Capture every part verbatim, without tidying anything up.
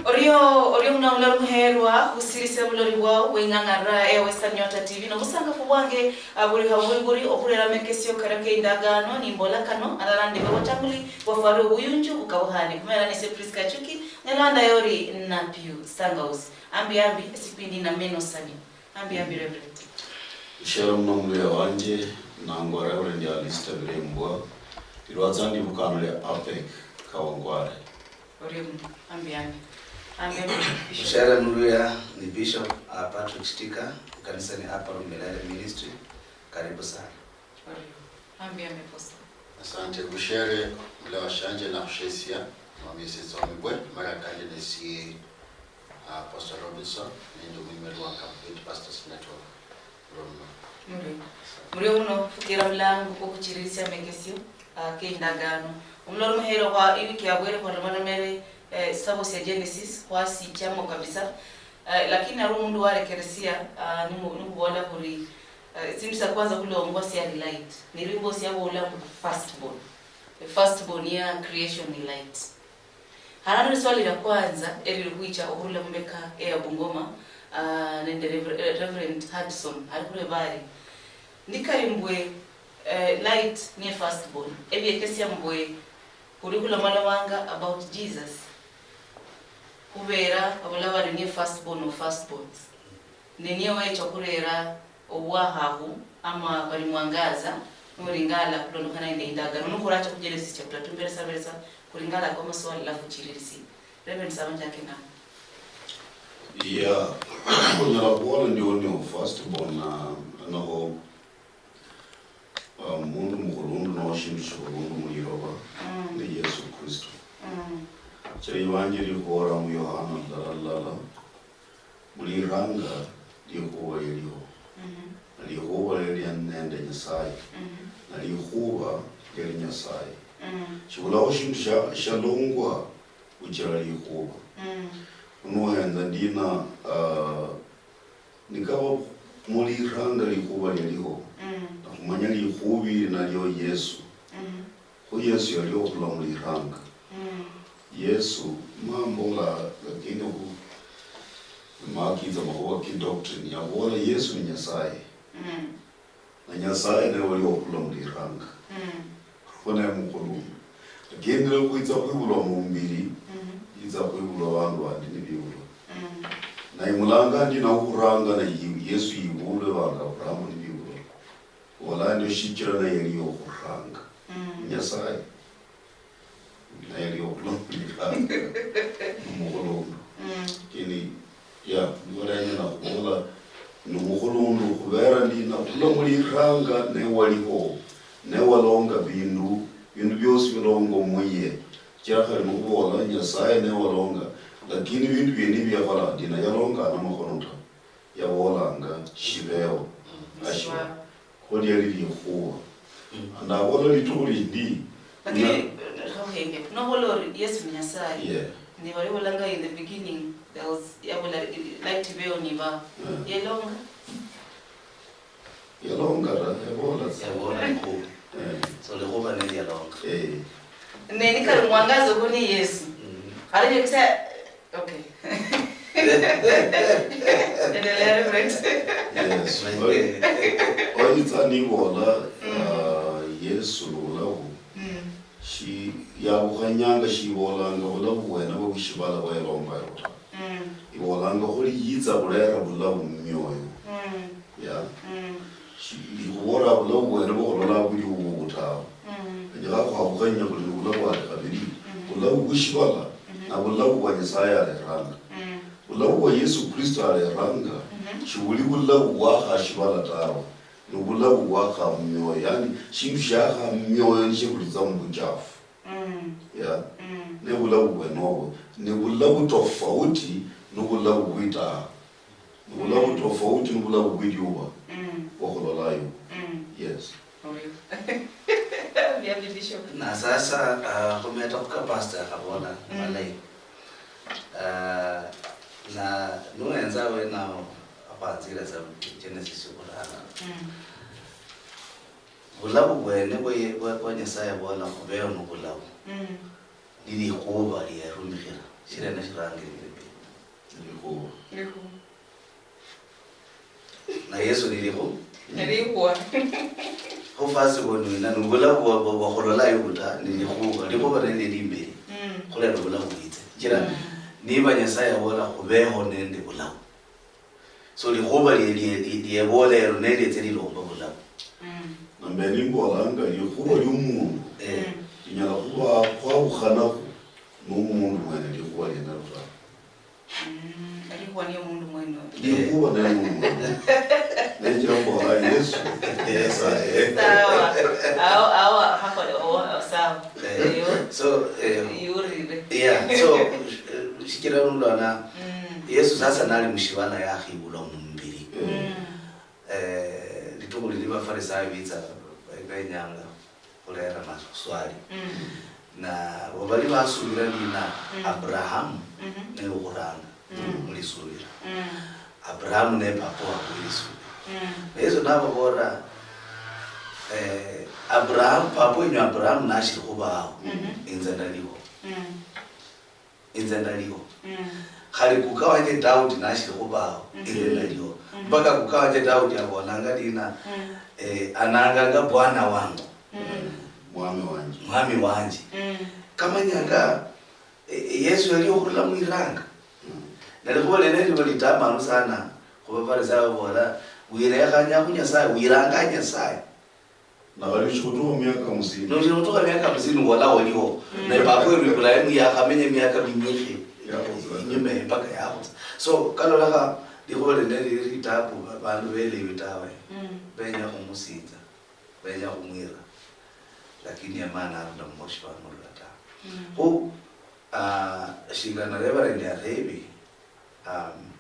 Orio, orio muno mulori muherwa, khusirisia bulori bwao bweing'ang'arira eya Western Nyota T V, nobusangafu bwange, ah, buli haburi buri okhurera amekesio kario keindagano, nimbola kano, alala ndebe bwatanguli, bwafwari obuyunju, bukabuhane. Khumera nise Prisca Achuki, nyalanda yori Napiu Sangausi. Ambi ambi, esipindi na meno sani. Ambi ambi, Reverend. Shera muno muluya wanje, nangwa Reverend Alistair Birembwa, ilwatsa ndi bukano lya APEC, Kawangware. Orio muno, ambi ambi. Ambi ambi, Bishop. Mushere muluya ni Bishop, uh, Patrick Chitika, ikanisa ni Upper Room Milele Ministry. Karibu sana. Orio. Ambi ambi, Apostle. Asante, bushere, mulawa shanje nakhushesia, mwami yesitsa omibwe, mara kandi nesie, uh, Apostle Robinson, nende omwimeri wa Complete Pastors Network. Murio muno. Murio muno, fukira mulango kwa kuchirisia mekesio, ah, ke indagano. Omulori muhere khwa iwiki yabwere khwalomalomere, eh, sitabo sia Genesis, khwasichamo kabisa. Eh, lakini ari omundu warekeresia, ah, nimu-, nikhubola khuri, eh, sindu sia kwanza khulongwa siali light. Nilwimbo siabola mbu firstborn. The firstborn ya creation ni light. Halano liswali lia kwanza elili khwicha okhurula mubeka eya Bungoma, ah, nende Rever-, eh, Reverend Hudson, ali khulwebale. Nikali mbwe, eh, light niye firstborn. Ebiekesia mbwe khuli khulomalomanga about Jesus. Khubera abula bali niye firstborn of firstborns. Ne niye wecha okhurera obwakhahu ama bali mwangaza, noringala khulondokhana nende indagano. Nukhuracha khu Genesis chapter two, mberesa, beresa, khuringala ako maswali alafu uchiririsie. Reverend Saba Njake nani? Yeah. Onyala khubola ndio, ndio first born, ah, noho, ah, mundu mukhulundu noho shindu shikhulundu muliloba, mm, ni Yesu Kristo. Mm. Chira iwanje likhora mu Yohana lala lala, Muliranga likhuva yaliho, mhm, na likhuva lyali nende Nyasaye, mhm, na likhuva lyali Nyasaye. Mm. Shivulaho shindu sha-, shalongwa vuchila likhuva. Mm. Nuhenza ndina, ah, nikava muliranga likhuva lyaliho, mm, na khumanya likhuvi nalio Yesu. Mm. Kho Yesu yali okhula muliranga. Mm. Yesu, ma mbola, lakini khu, ma kitsa makhuwa ki doctrine, yabola Yesu ni Nyasaye. Mm. Na Nyasaye naye wali okhula muliranga. Mm. Kho naye mukhulundu. Lakini lero khwitsa khwibulwa mumbiri, mm, yitsa khwibulwa bandu bandi nibibulwa. Mm. Na imulanga ndi na okhuranga na yi-, Yesu yibulwe bandu Abrahamu nibibulwa. Ola ndio shichira naye yali okhuranga. Mm. Nyasaye. Naye yali okhuranga. Nomukhulundu. Mm. Lakini, ya, ndio lenya nakhubola, nomukhulundu khubera ndi nakhula muliranga ne waliho, ne walonga bindu, bindu biosi bilongo muye. Shichira khali nikhubola Nyasaye ne walonga, lakini bindu biene bia yakhola ndi nayalonga namakhono ta. Yabolanga shibeho. Mm. Ashio. Kho liali likhuwa. Mm. Nabola litukhu lindi, lakini, na- eh, nobola ori Yesu ni Nyasaye. Yeah. Ne bali bolanga in the beginning, there was, yabola, eh, light ibeho niba. Yeah. Yelonga. Yalonga ta, yabola sa. Yabola likhuwa. Eh. So likhuwa neli yalonga. Eh. Ne nikali mwangaza uko ni Yesu. Mm. Khali ndio kisa Okay. Endelea, Reverend. Yes, well, oyitsa nibola, mm, ah, Yesu nobulabu, mm, shi-, yabukhanyanga shibolanga bulabu bwene bwo bushibala bwayilombayo ta. Mm. Ibolanga khuli yitsa khulera bulabu mumioyo. Mm. Yeah. Mm. Shi-, ikhubola bulabu bwene bukhulola buli ubu tawe. Mm. Anyala khwabukhanya buli bulabu ali khabili. Mm. Bulabu bwishibala, mm-hmm, na bulabu bwa Nyasaye aleranga. Mm. Bulabu bwa Yesu Kristo aleranga, mm-hmm, shibuli bulabu bwakhashibala tawe. Ni bulabu bwakha mumioyo. Yani, shindu shiakha mumioyo nishibulitsa mubuchafu. Mm. Yeah. Mm. Ne bulabu bwenobo. Ni bulabu tofauti, ni bulabu bwitaha. Bulabu tofauti ni bulabu bweliuba, mm, bwakhulolayo. Mm. Yes. Orio. Bia Bishop. Na sasa, ah, khumeta khuka pastor akhabola, mm, malayi. Ah, na nuhenza wenao akhwanzire sa Genesis yokhuranga. Mm. Bulabu bwene bwe, bwe, bwa Nyasaye abola khubeho nobulabu. Mm. Ni likhuba lyerumikhira. Shirena shirangirire pi? Likhuwa. Likhuwa. Na Yesu ni likhu. Likhuwa. Kho first of all, wina ni bulamu bwa- bwa- bwakhulolayo buta, ni likhuwa. Likhuwa nende limberi. Mm. Khulera bulamu bwitse. Chira niba Nyasaye abola khubeho nende bulamu. So likhuwa lie- lie- lie- liebola ero nelietse lilomba bulamu. Mm. Nambe nimbolanga likhuwa liomundu Eh, linyala khuba khwabukhanakhu nomundu mwene likhuwa lienalo tawe. Mm. Likhuwa ni omundu mwene oyo. Likhuwa ne mundu mwene. Nenjira mbola Yesu Nyasaye. Sawa. Ao ao hakole owo sawa. Eh. Eyo. So eh, Yurire. Yeah, so eh, shichira nulona Mm. Yesu sasa nali mushibala yakhibulwa mumubiri. Mm. Eh, litukhu lili Bafarisayo bitsa benyanga khulera maswali Mm. na bobali basubira lina Mm. Abrahamu Mhm. niwe okhuranga Mm. mulisubira. Mm. Abrahamu ne papa wawe mulisubira. Mm. Na Yesu nababolera eh, Abrahamu, papa wenyu Abrahamu nashiri khubaho, Mhm. inze ndaliho. Mm. Inze ndaliho. Mm. Khali kuka wanje Daudi nashiri khubaho, Mhm. inze ndaliho. Mhm. Mpaka kuka wanje Daudi abolanga lina, Mm. eh, ananganga bwana wangu, Mm. Mwami wanje. mwami wanje. Mm. Kamanyanga eh, Yesu yali okhurula mwiranga. Nalikhuwa liene lio litamanu sana khuba Bafarisayo babola, wirekhanya khu Nyasaye, wiranga Nyasaye. Nakhali ushikhutukha miaka hamsini. Noshiri khutukha miaka hamsini wola oliho. Mm. Naye papa weru Ibrahim yakhamenya miaka minyikhi. Yakhutsa. Inyuma empaka yakhutsa. So kalolekha likhuwa liene lili litabu, bandu belewi tawe. Mm. Benya khumusinza, benya khumwira. Lakini yamana arula mukhoshi bamurula tawe. Mm. Khu ah, shingana Reverend arebi, um,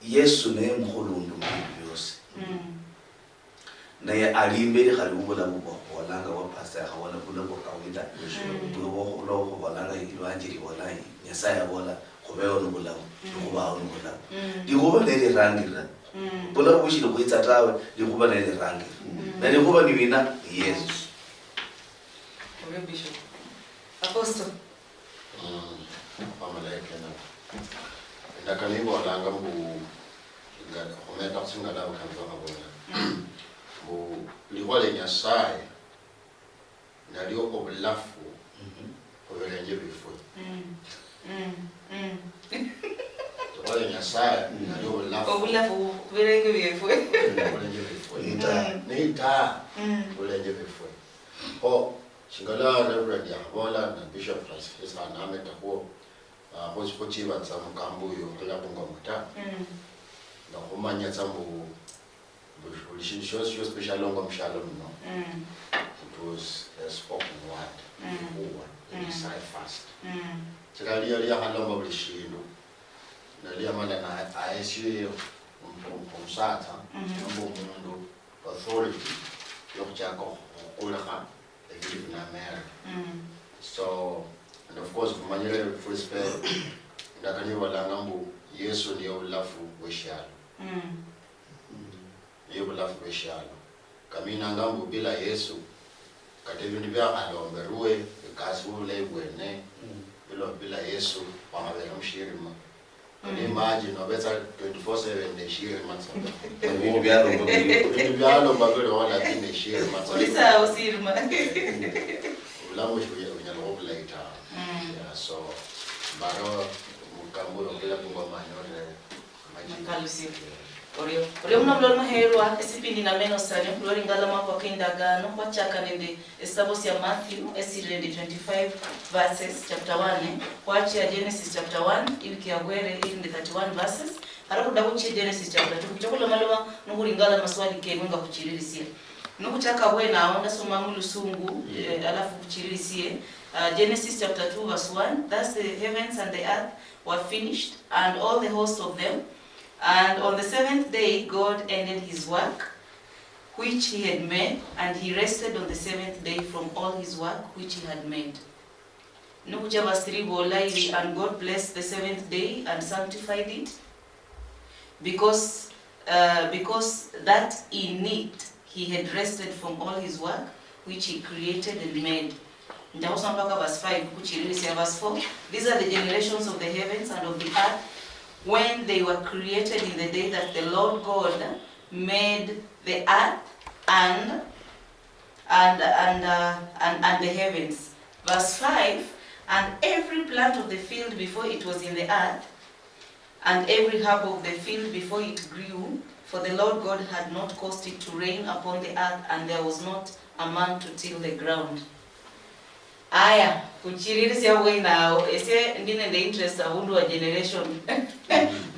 Yesu naye mukhulundu mubindu biosi. Mm. Naye ali imberi khali wobulamu bwakhubolanga bwa pastor yakhabola bula bwa kawaida. Mm. Bula bwa- bula bwakhubolanga ilwanjili ibola Nyasaye abola khubeho nobulamu, Mm. khubaho nobulamu. Mm. Likhuwa nelirangirira. Mm. Bulamu bushili khwitsa tawe, likhuwa nelirangirira. Mm. Na likhuwa ni wina? Ni Yesu. Obe Bishop. Apostle. Mm, wamalaika ena. Endakano ibolanga mbu, nga- khumeta khusingala abakhambi bakhabola. Mbu, likhuwa lia Nyasaye nalio obulafu khubilenje biefwe. Mm. Mm. Mm. Likhuwa lia Nyasaye nalio obulafu. Obulafu khubilenje biefwe. Khubilenje biefwe. Ni taa. Mm. Ni taa. Mm. Khubilenje biefwe. Kho, shingala Reverend yakhabola na Bishop Francis Hanameta khuo, ah, khuchi- khuchibatsa mukambu uyo khulabungwa muta. Mm. Nokhumanya tsa mbu buli- buli shindu shiosi shiosi nishialongwa mushialo muno, Mm. it was a spoken word. Mm. Likhuwa Mm. Nyasaye first. Mm. Chira lio liakhalomba buli shindu, nalio yamala na- ahesie omu- omusatsa Mhm. nomba omundu authority yokhuchaka okhukulekha ebindu binamera. Mm. So, and of course khumanyire fwesi pe endakano ibolanga mbu Yesu niye obulafu bweshialo. Mm. Niye obulafu bweshialo. Kaminanga mbu bila Yesu, kata ebindu biakhalomberwe bikasibwe obulayi bwene, bilo- bila Yesu, wakhabera mushirima. Can you imagine, obetsa twenty-four seven nende eshirima tsa. Ebindu byalomba biri. Ebindu byalomba biriho, lakini eshirima tsa. Oli sawa osirima. Obulamu shibunya- bunyala khuba bulayi tawe. Mm. Yeah, so, mbaro mukambu yokila kungoma nyore maji. Makalusio. Orio, orio muno muloli muherwa, esipindi nameno sane, khulwa lingala makhuwa kendagano, khwachaka nende esitabo sia Matthew, esiri nende twenty-five verses, chapter one, khwachia Genesis chapter one, iwiki yabwere iri nende thirty-one verses, hara khuda khuchia Genesis chapter two, khucha khulomaloma, nikhulingala maswali keng'we nga khuchiririsie. Nikhuchaka abwene ao, ndasoma mulusungu, eh, alafu khuchiririsie. Ah, Genesis chapter two verse one, "Thus the heavens and the earth were finished, and all the host of them. And on the seventh day God ended his work which he had made, and he rested on the seventh day from all his work which he had made." Nikhucha verse three bola iri, "And God blessed the seventh day and sanctified it, because, uh, because that in it he had rested from all his work which he created and made." Nja khusoma mpaka verse five, khuchililisia verse four. These are the generations of the heavens and of the earth when they were created in the day that the Lord God made the earth and, and, and, uh, and, and the heavens. Verse five, and every plant of the field before it was in the earth, and every herb of the field before it grew, for the Lord God had not caused it to rain upon the earth, and there was not a man to till the ground. Aya, khuchililisia bwene ao, esie ndi nende interest abundu wa generation.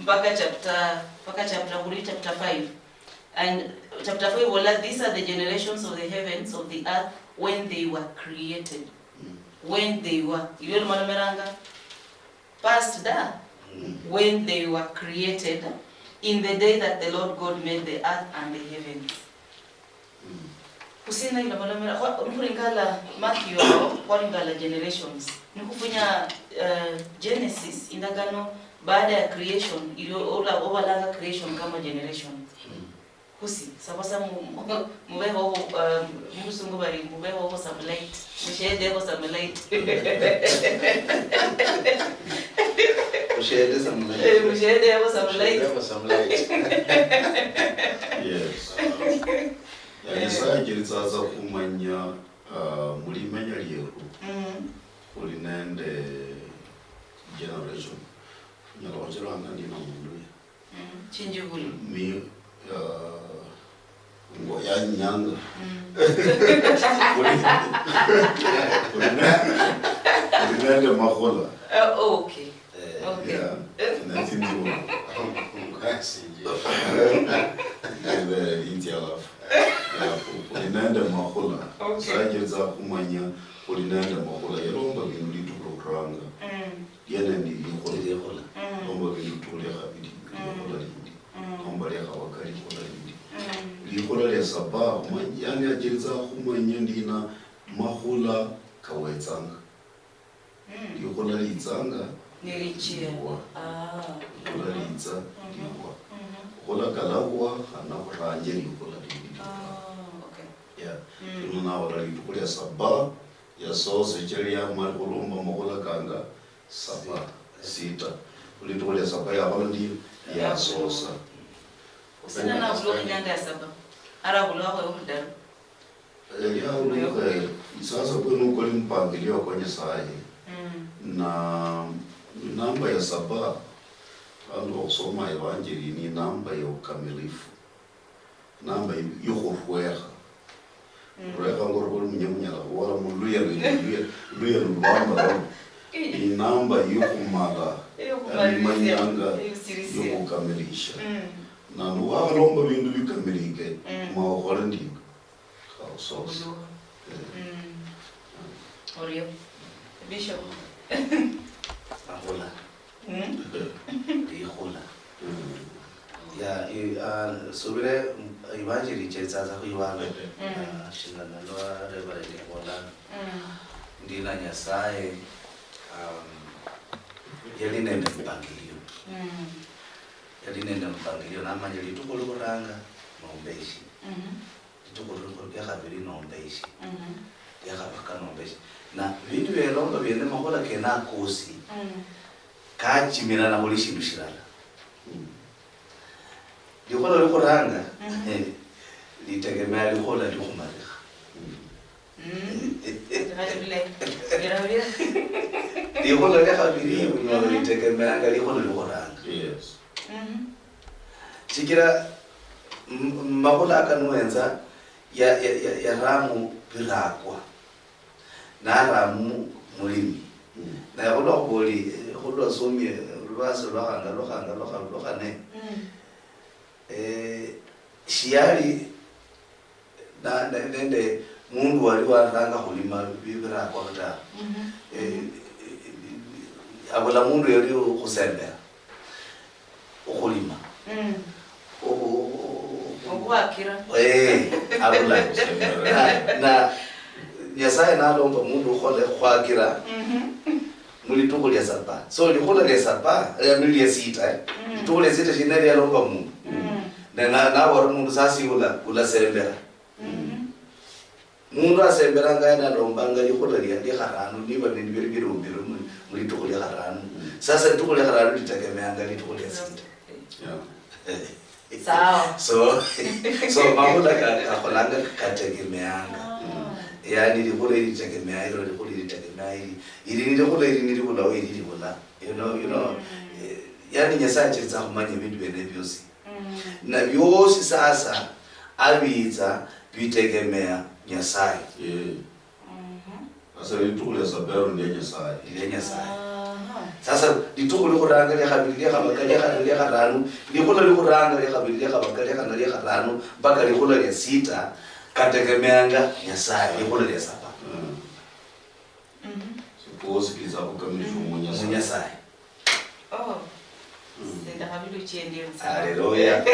Mpaka chapter, mpaka chapter, khuli chapter five. And chapter five ibola, these are the generations of the heavens, of the earth, when they were created. When they were. Ilio lomalomeranga past da. When they were created, in the day that the Lord God made the earth and the heavens. Khusina ilomalomera, khwa-, nikhulingala Matthew ao, khwalingala generations. Nikhufunya, eh, Genesis, indagano, baada ya creation, ilio ola-, obalanga creation kama generation. Khusi, saba sa mu-, mu-, mubeho, uh, mu lusungu bari mubeho some light. Mushedeho some light. Mushede some light. Eh, mushedeho some light. Mushedeho some light. Yes. Uh, Nyasaye achiritsa sa khumanya, uh, mulimenya lieru. Mm. Khuli nende generation. Nyala khuchiranga ndina mundu ye. Mm, chinjibuli. Mi, ah, ngo ya nyanga. Mm. Kuli, kuli ne-, kuli nende makhula. Eh, oh, okay. Eh, okay. Yeah. Eh. Ine chinjibuli. Ibere linzi alafu. Alafu, kuli nende makhula. Okay. Saje za khumanya kuli nende makhula. Yalomba bindu litukhu lwa khuranga. Mm. Yene ni likhula. Likhula. Mm. Nomba litukhu lia khabili, mm, likhula lindi. Mm. Nomba lia khabaka, likhula lindi. Mm. Likhula lia saba, khuma-, yani achiritsa khumanya ndina makhula kawetsanga. Mm. Likhula litsanga, nilichia, liwa. Ah. Likhula litsa, mhm, liwa. Mhm. Khula kalawa, khana khuranje likhula lindi. Ah, okay. Yeah. Mm. Kino nawola litukhu lia saba, yasosa, sichira yamala khulomba makhula kanga saba, sita. Litukhu lia saba yakhola ndi? Yasosa. Khusina nabulwa khulanga ya saba. Arabulwa khwe obudaru. Eliaulukhe, sasa kwenu kuli mpangilio kwa Nyasaye. Mm. Na namba ya saba, bandu bakhusoma Evanjeli ni namba ya ukamilifu. Namba yu-, yukhurwekha. Mm. Rwekha ngorwa oli munye munyala khubola mu Luya lwene, Luya, Luya lulwamba lolo. Ni namba yukhumala, yokhumalisia, yamanyanga, yokhusirisha. Yokhukamilisha. Mm. Na niwakhalomba bindu bikamilike, mm, ma okhole ndina? Khausose. Obulukha. Eh. Mm. Orio. Bishop. Akhula. Mm. Likhula. Mm. Ya, i-, ah, subire, mm, Evanjeli ichetsatsa khwiwala. Mm. Ah, shingana lwa Reverend yabola. Mm. Ndina Nyasaye, um, yali nende mpangilio. Mm. Yali nende mpangilio, namanya litukhu likhuranga, nomba eshi. Mhm. Litukhu lia khabili nomba eshi. Mhm. Lia khabaka nomba eshi. Na bindu bielomba biene, makhola kene akosi, mm, kachimirana khuli shindu shilala. Mm. Likhola likhuranga, mhm, eh, litegemea likhola likhumalikha. Mm. Mm. Khali bulayi. Gira, gira. Likhola lia khabili, mm, unyola, mhm, litegemeanga likhola likhuranga. Yes. Mhm. Shichira m-, m-, makhula aka nuhenza ya, ya, ya, yaramu birakwa, naramu mulimi. Mm. Naye khulwa khuboli, eh, khulwa somie, eh, lubasi lwa khanga, lwa khanga, lwa kha-, lwa khane. Mm. Eh, shiali na, na, nende mundu wali waranga khulima bi-, birakwa ta. Mhm. Eh, mhm. Eh, abula mundu yali khusembera okhulima. Mm. O-, o-, o-, o-, okhwakira. Eh, abula. Na, na Nyasaye nalomba mundu okhole khwakira. Mhm. Mulitukhu lia saba. So, likhula lia saba, eh, ni lia sita, eh. Mm. Litukhu lia sita shina lialomba mundu. Mm. Na, na, nabora mundu sasa ula-, ulasembera. Mm. Mundu asemberanga yaani alombanga likhula lia, lia kharanu, niba ni-, bili bilombirwe mu, mu litukhu lia kharanu. Mm. Sasa litukhu lia kharanu litegemeanga litukhu lia sita. Yeah. Sawa. So, so makhula ka, kakholanga kategemeanga. Ah. Yaani likhula ili litegemea ilo, likhula ili litegemea ili. Ili ni likhula ili nilibulao ili libula. You know, you know, mm, eh, yaani Nyasaye achetsa khumanya ebindu biene biosi. Mm. Na biosi sasa abitsa bitegemea Nyasaye. Yeah. Mhm. Sasa litukhu lia Sabato ni lia Nyasaye. Ni lia Nyasaye. Aha. Sasa litukhu likhuranga, lia khabili, lia khabaka, lia khane, lia kharanu, likhula likhuranga, lia khabili, lia khabaka, lia khane, lia kharanu, mpaka likhula lia sita, kategemeanga Nyasaye, likhula lia saba. Mm. Mhm. Sikosi kitsa khukamilishwa mu Nyasaye. Mu Nyasaye. Oh. Mm. Sindakhabiluchia endie musala. Haleluya.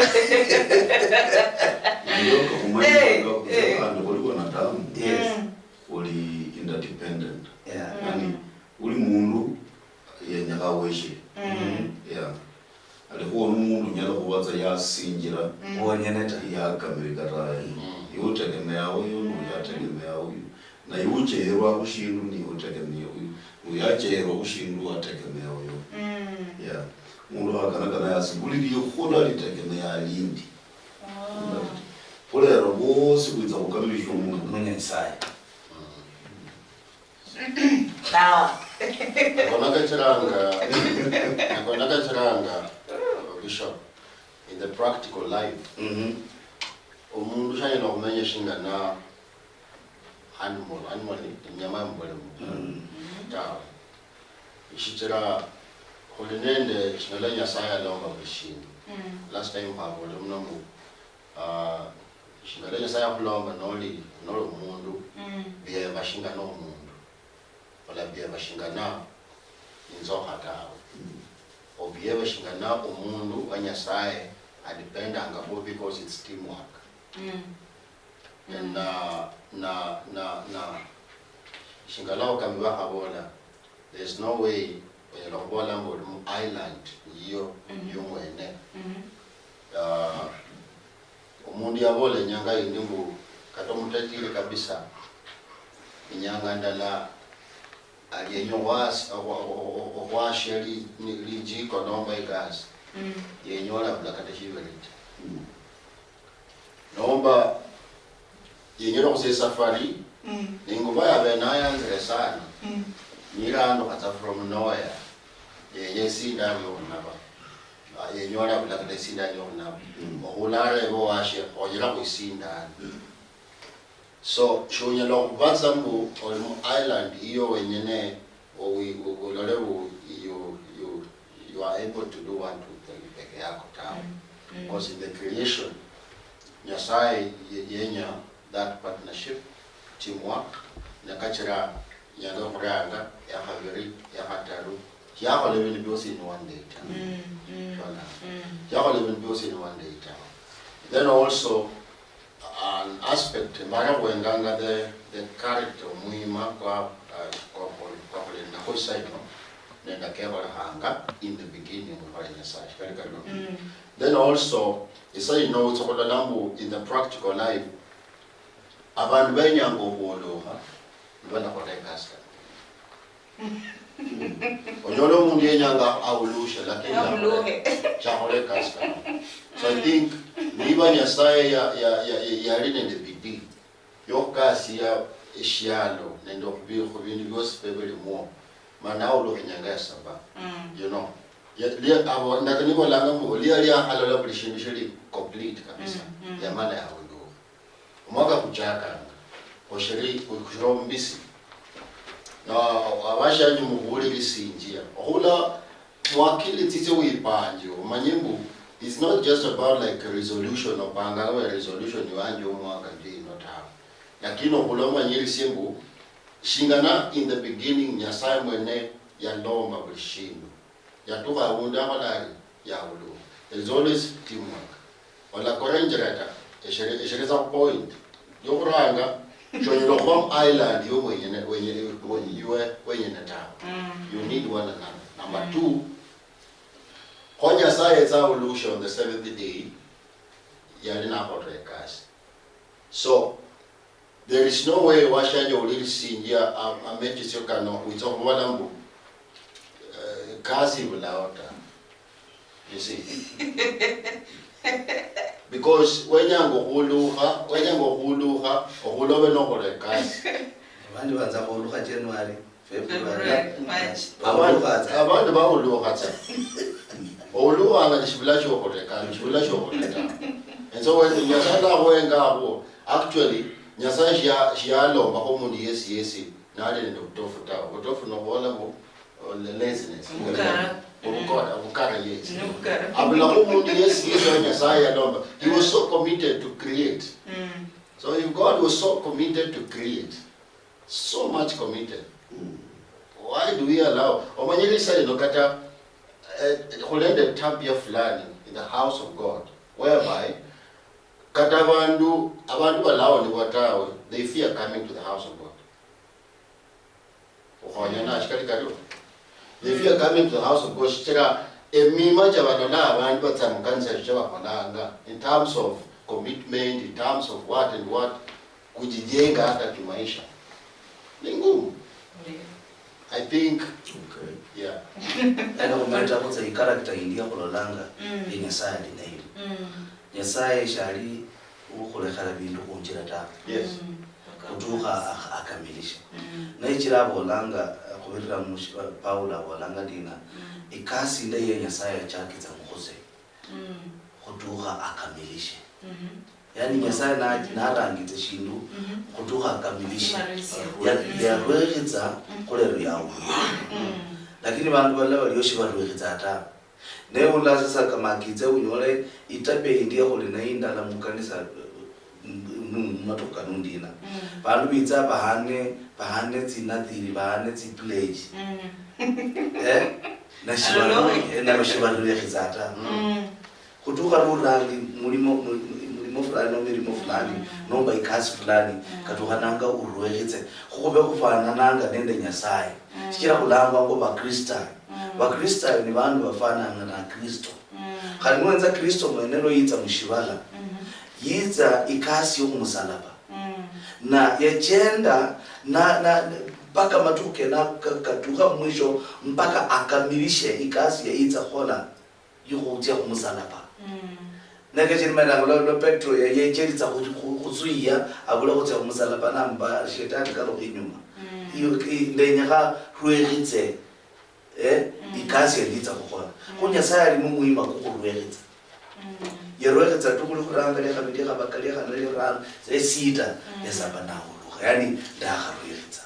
Ndio, kumanya kwamba khandi khuli wanadamu. Yes. Mm. Khuli interdependent. Yeah. Mm. Yaani, buli mundu yenyekha weshe. Mm. Yeah. Alikhuwo nu mundu unyala khuba tsa yasinjira, mm, wonyene ta, yakamilika tawe. Mm. Iwe utegemea uyu, mm, nuyu ategemea uyu. Na iwe ucheherwa khushindu, niwe utegemea uyu. Uyu acheherwa khushindu, ategemea uyu. Mm. Yeah. Mundu akhanakana yasi, buli likhula litegemea lindi. Oh. Khulero bosi khwitsa khukamilishwa mu, mu Nyasaye. Mm. Sawa. Ako nakachiranga, ako nakachiranga, Bishop, in the practical life. Mhm. Omundu shanyala khumenya shingana animal, animal ni inyama yomubulimo. Mm. Tawe. Shichira khuli nende shinyala Nyasaye alomba buli shindu. Mm. Last time khwaboole muno mbu, ah, shingala Nyasaye akhulomba noli, noli omundu, mm, bieba shingana omundu. Olabieba shingana inzokha tawe. Mm. Obiebe shingana omundu wa Nyasaye adependangakho because it's teamwork. Mm. And, mm, na, na, na, na, shingala okami bakhabola, there's no way onyala khubola mbu oli mu island yiyo, mhm, yiyo mwene. Mhm. Ah, omundu yabola inyanga yindi mbu kata omutajiri kabisa, inyanga ndala ali yenya okhwas-, okhwa-, okhwa-, okhwashia li-, ni-, lijiko nomba igasi, mm, yenyola abula kata shibereti. Mm. Nomba yenyere khutsia esafari, mm, ne ingubo yabe nayanzire sana, mm, nilandukha tsa from nowhere, yenya esindani yokhunaba. Ah, yenyola abula kata esindani yokhunaba. Mm. Okhula areba owashe, "Khonyelakho esindani." Mm. So, shonyala okhubatsa mbu oli mu island yiyo wenyene, owi-, o-, olole mbu you, you, you are able to do one, two, three peke yako tawe. Mm, mm. Because in the creation, Nyasaye ye-, yenya that partnership, teamwork, nakachira inyanga yokhuranga, yakhabiri, yakhataru, yakhola ebindu biosi in one day tawe. Mm, mm. Shona? Mm. Yakhola ebindu biosi in one day tawe. Then also, an aspect, mara khwenganga the, the character, omwima kwa, uh, kwa, kwa, kwa khuli nako isaino, nende kekholekhanga in the beginning, khwali Nyasaye, shikali kali. Mm. Then also, isaino utsa khulola mbu in the practical life, abandu benyanga okhwolokha, nibalakhola ekasi kano. Onyola omundu yenyanga awulushe, lakini awuluhe, shakhola ekasi kano. So I think niba Nyasaye ya, ya, ya, ya, yali nende bidii yokhukasiya eshialo nende okhubi-, khubindu biosi bibe bilimwo, mana awulukhe inyanga ya saba. Mm. You know, ya, lia, abo, ndaka nibolanga mbu, lia, liakhalola buli shindu shili complete kabisa, mm, mm, yamala yawulukha. Omwaka kuchakanga, oshiri, kushira omubisi. Na abashanyu mubuulirisinjia. Okhula mwakili tsitse wipanje, omanye mbu, it's not just about, like, a resolution, opanga a resolution yanje omwaka ndi ino tawe. Lakini okhula omanyirisie mbu, shingana in the beginning, Nyasaye mwene yalomba buli shindu. Yatukha avundu akhola ari, yawulukha. There is always teamwork. Olakora injira ta, eshere-, esheretsa point. Yokhuranga, shonyala okhuba mu island yo mwenyene, wenye-, wenye-, iwe wenyene tawe. Mm. You need one another. Number, mm, two, kho Nyasaye yetsa awulushe on the seventh day, yali nakholere ekasi. So, There is no way washanja ulirisinjia am-, amechesio kano witsa khubona mbu, eh, kasi ibulao ta. You see? Because wenyanga okhulukha, wenyanga okhulukha, okhula obe nokhola ekasi. Abandi banza khulukha January, February, February, March. Abandi, abandi bahulukha tsa. Ohulukhanga ni shibula shiokhole, kandi shibula shiokhole ta. And so when Nyasaye nakhuhenga abwo, actually, Nyasaye shia-, shialombakho omundu yesi yesi nali nende obutofu tawe. Obutofu nokhubola mbu, uh, laziness. Obukara. Obukara, obukara, yes. Nobukara. Abulakho omundu yesi yesi wa Nyasaye yalomba. He was so committed to create. Mm. So if God was so committed to create, so much committed, why do we allow? Omanyire isa lino kata, eh, khulende tabia fulani in the house of God, whereby kata abandu, abandu balawonibwa tawe, they fear coming to the house of God. Ukhonya na shikali kario. If you are coming to the house of God, shichira emima cha balola abandu batsa mukanisa cha bakholanga, in terms of commitment, in terms of what and what, kujijenga hata kimaisha. Ni ngumu. Ndio. I think, okay, yeah. Ena khumeta khutsa i character indi yakhulolanga, mm, ya Nyasaye ali nayo. Mm. Nyasaye shali ukhulekhera bindu khunjira tawe. Yes. Mm. Khutukha ak-, akamilishe. Mm. Nechira abolanga, eh, khubirira mu shi-, Paulo abolanga ndina, mm, ikasi indayi ya Nyasaye achakitsa mukhuse, mm, khutukha akamilishe. Mhm. Yani Nyasaye na-, mm, narangitse shindu, mhm, khutukha akamilishe. Akamilishe. Ya-, mm, yarwekhitsa, mm, khulero yaulwa. Mm. Lakini bandu balala balio shibarwekhitsa ta. Ne ula sasa kamakitse unyole itabia indi yakhuli nayo indala mukanisa, mu, mu, mumatukhu kano ndina. Mm. Bandu bitsa bahane, bahane tsinadhiri, bahane tsipledge. Mm. Eh? Na shibaru-, eh, nabo shibarulekhiza ta. Mm. Khutukha lurangi mulimo, mu-, mu-, mulimo fulani nomba milimo fulani, mm, nomba ikasi fulani, mm, katukhananga urwekhitse. Khube khufanananga nende Nyasaye. Mm. Shichira khulangwa mbu Bakristayo. Mm. Bakristayo ni bandu bafanana na Kristo. Mm. Khandi niwenza Kristo mwene lwa yitsa mushivala, mhm, yitsa ikasi yokhumusalaba. Mm. Na yachenda na, na, mpaka matukhu kena ka-, katukha mwisho, mpaka akamilishe ikasi yayitsa khukhola yokhutsia khumusalaba. Mm. Nekachiri malanga lwa, lwa Petro ya-, yechelitsa khu-, khu-, khutsuiya, abule khutsia khumusalaba, namba shetani kalukha inyuma. Mm. Iyo, i-, ndenyekha rwekhitse Eh, mm, ikasi yali yitsa khukhola. Kho, mm, Nyasaye ali nu mwima kukhurwekhitsa. Mm. Yarwekhitsa tu khuli khuranga, liakhabili, liakhabaka, liakhane, liarano, esita, mm, yasaba nahulukha. Yani, ndakharwekhitsa.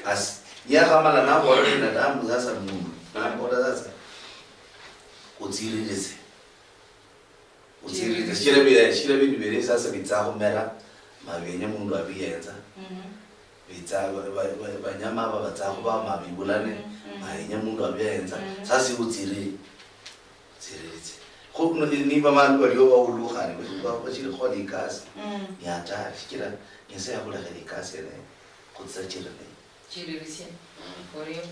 Basi, niyakhamala nabola binadamu sasa mundu, nabola sasa, utsiririse. Utsirire, shichira bi-, shichira bindu biri sasa bitsa khumera, ma bienya mundu abiyenza. Mhm. Bitsa, ba-, ba-, ba-, banyama aba batsa khuba ma bibulane, mhm, ma yenya mundu abiyenza. Mhm. Sasa iwe utsirire. Tsirire tsi. Khu, ni-, niba bandu baliho bahulukhane, ba-, bachiri khukhola ikasi, mm, ni hatari, shichira Nyasaye yakhulekhera ikasi yene, khutsachire nayo. Chiririsia. Mm. Orio.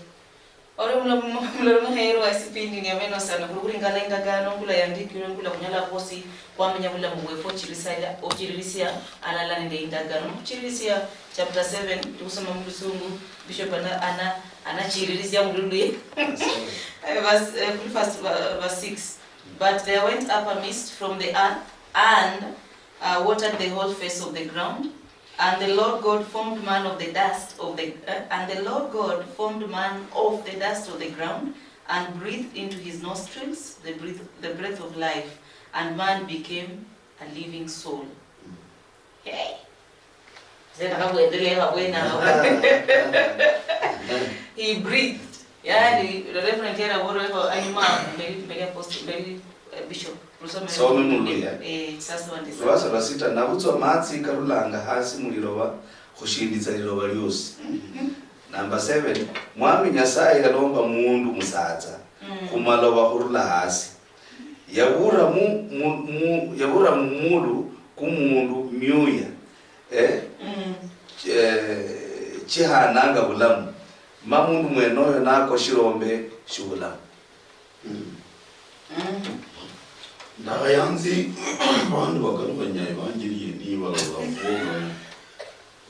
Ore mulo-, mulo-, mulomi muheerwa esipindi ni ameno sana, khuli khulingala indagano, ngula yandikirwe, ngula khunyala khwosi khwamenya bulamu bwefwe, ochirisia, ochiririsia alala nende indagano. Muchiririsia chapter seven, ndi khusoma mulusungu, Bishop ana, ana, anachiririsia mululuya. Verse seven. Eh, verse, eh, khuli first, uh, verse six. But there went up a mist from the earth and, uh, watered the whole face of the ground. And the Lord God formed man of the dust of the, eh, and the Lord God formed man of the dust of the ground, and breathed into his nostrils the breath, the breath of life, and man became a living soul. Hey! Zena kabwendelea kabwena. He breathed. Yani, Reverend Yara Woro, anyuma, mbeli, mbeli apostle, mbeli, eh, bishop. Some mu Luluya. Eh, sasa wandisa. Lubasa lwa sita, nabutswa amatsi karulanga hasi muliloba, khushinditsa liloba liosi. Number seven, Mwami Nyasaye yalomba mundu musatsa, mm, khumaloba khurula hasi. Yabura mu, mu, mu, yabura mu mulu ku mundu myuya, eh, mm, eh, chihananga bulamu, ma mundu mwenoyo nakwa shilombe shibulamu. Mm. Mm. Ndakhayanzi bandu bakalukhanya evanjeli yeniyi balola khubola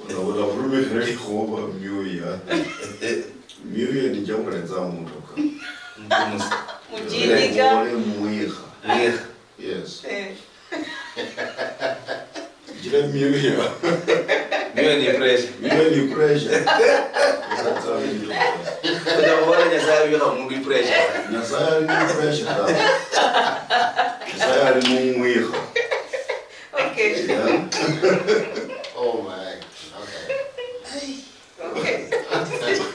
Ula-, ulakhurumikha likhuba myuya. Myuya ni chamuletsa mutoka. Mujindika. Ole mwikha. Mwikha. Yes. Eh. Jira myuya. Myuya ni pressure. Myuya ni pressure. Sasa mtoka. Utakuona Nyasaye yeka mundu pressure. Nyasaye ali ni pressure. Nyasaye ali mu mwikha. Okay. Yeah. Oh my. Okay. Okay.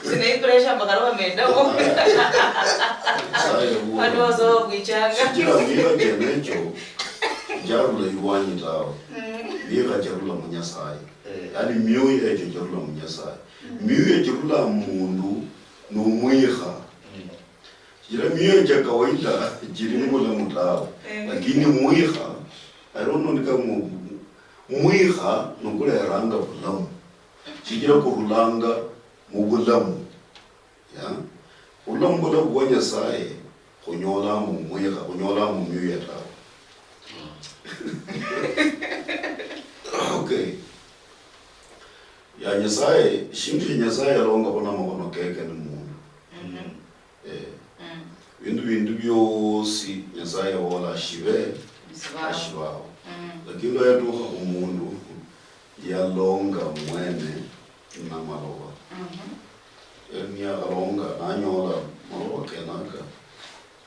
Sina pressure mpaka roho mendao. Watu wazo kuichanga. Sijira mira jenecho. Jarula iwanyi tawe. Mira jarula mu Nyasaye. Yaani mioyo echo jarula mu Nyasaye. Mioyo jirula mundu nomwikha. Shichira mioyo chia kawaida jiri nobulamu tawe. Lakini mwikha, I don't know nika mu-, mwikha nokuleranga bulamu. Shichira kurulanga mubulamu. Ya? Khurula mubulamu bwa Nyasaye, khunyolamo mwikha, khunyolamo mioyo tawe. Okay. Ya Nyasaye, shindu shia Nyasaye yalongakho namakhono keke ni mundu. Eh. Bindu bindu biosi Nyasaye yabola shibe, ashibaho. Lakini lwa yatukha khumundu, yalonga mwene namaloba. Yaani niyakhalonga nanyola maloba kenaka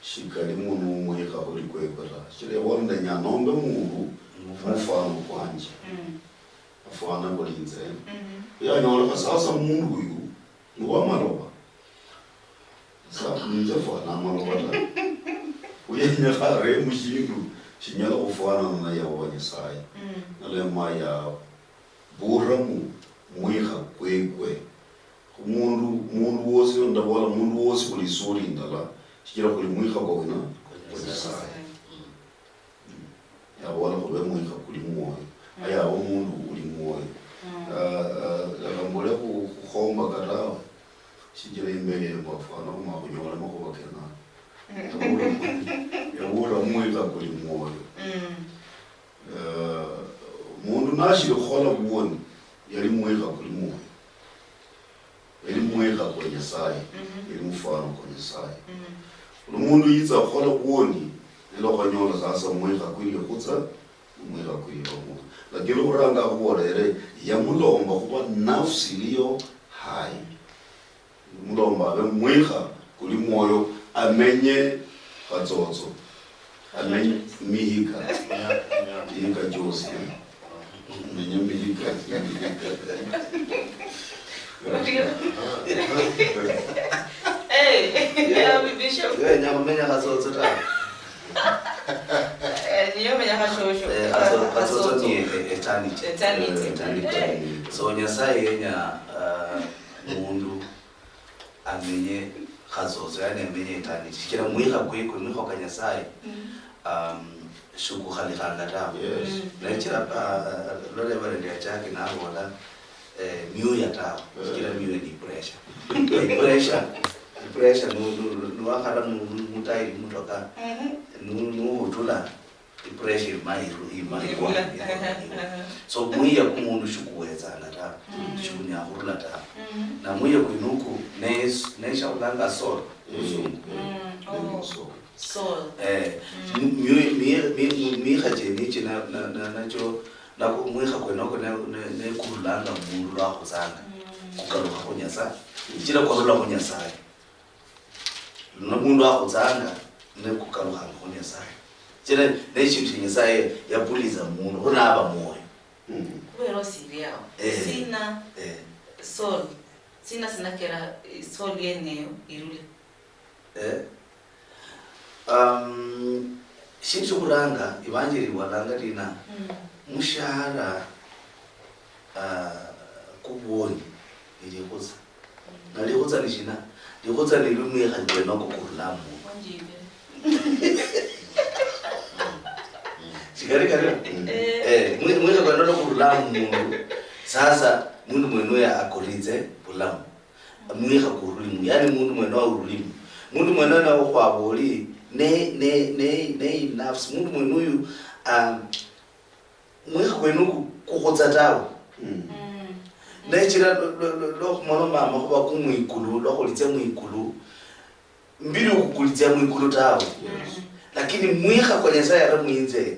shikali mundu umwikha khuli kwekwe ta. Shichira yabola ndenya nombe mundu mufano kwanje. Afwana khuli inze. Khuyanyolekha sasa mundu uyu ni wa maloba. Sa, inze fwana maloba ta. Khuyenyekha aremu shindu shinyala khufwanana na Yahova Nyasaye. Nalema yaburamo mwikha kwekwe. Khumundu, mundu wosi, ndabola mundu wosi khuli isura indala, shichira khuli mwikha kwa wina, kwa Nyasaye. Yabola khube mwikha kuli mwoyo. Ayaba omundu uli mwoyo. Ah, ah, lekha mbule khu-, khukhomba katawe. Shichira imbeli eyo mbafwana khuma khunyola makhuba kenako. Yabula, yabula mwikha kuli mwoyo. Eh, mundu nashili khukhola bwoni, yali mwikha kuli mwoyo. Eli mwikha kwa Nyasaye, eli mufano kwa Nyasaye. Ulu mundu yitsa khukhola bwoni, nilwo khwanyola sasa mwikha kwili khutsa, mwikha kwili omwoyo. Lakini lwa khuranga akhubolere, yamulomba khuba nafsi iliyo hai. Mulomba abe mwikha kuli mwoyo, amenye khatsotso. Amenye mihika. Mihika chosi. Amenye mihika, mihika. Eh, yeah, Bishop. Yenya khumenya khatsotso ta. Eh, niyo menya khashosho. Eh, khatso-, khatsotso ni e-, eternity. Eternity. Eh, eternity. Eh. So Nyasaye yenya, ah, mundu amenye khatsotso, yani amenye eternity. Shichira mwikha kwekwe, mwikha kwa Nyasaye, um, shikukhalikhanga tawe. Yes. Nachira, ah, ah, lwa Reverend yachaki nabola, eh, myuya tawe. Shichira myuya ni pressure. Ni pressure, ni pressure, nu-, nu-, nu-, nuwakhara mu-, mu-, mutairi mutoka, nu-, nuhutula, ipressure ima iru-, ima irwa, irwa, irwa. So mwiya kumundu shikuwetsanga ta, shikunyala khurula ta. Na mwiya kwinuku ne, ne shaulanga soul, musungu. Soul. Eh, mi-, mi-, mi-, mi-, mi-, mikha chenichi na, na, na, nacho, nako mwikha kwenoko ne, ne, ne kurulanga mundu lwakhutsanga, kukalukha khu Nyasaye. Shichira kwarula khu Nyasaye. Luno mundu akhutsanga, ne kukalukhanga khu Nyasaye. Chira neshindu shia Nyasaye yapuliza mundu, khu naba mwoyo. Khubera osiri awo. Eh. Sina, eh, soul. Sina sinakera, eh, soul yeneyo irule. Eh. Um, shindu shiokhuranga, ivanjili ibolanga ndina, mushahara, ah, kubwoni ni likhutsa. Na likhutsa ni shina? Likhutsa ni lumwikha lwenoko kurulamu. Shikali kario? Eh, mwi-, mwikha kwenoko kurulamu mundu. Sasa, mundu mwene uyo akoritse bulamu. Mwikha kuruli mu. Yani mundu mwene uyo uruli mu. Mundu mwene uyo nawe khwaba oli ne, ne, ne, ne nafsi. Mundu mwene uyu, ah, mwikha kwene uku kukhutsa tawe. Mm. Mm. Nechira lwo- lwo- lwo- lwokhumoloma amakhuba kumwikulu, lwokhulitsia mwikulu, mbili ukukulitsia mwikulu tawe. Lakini mwikha kwa Nyasaye ara mwinze,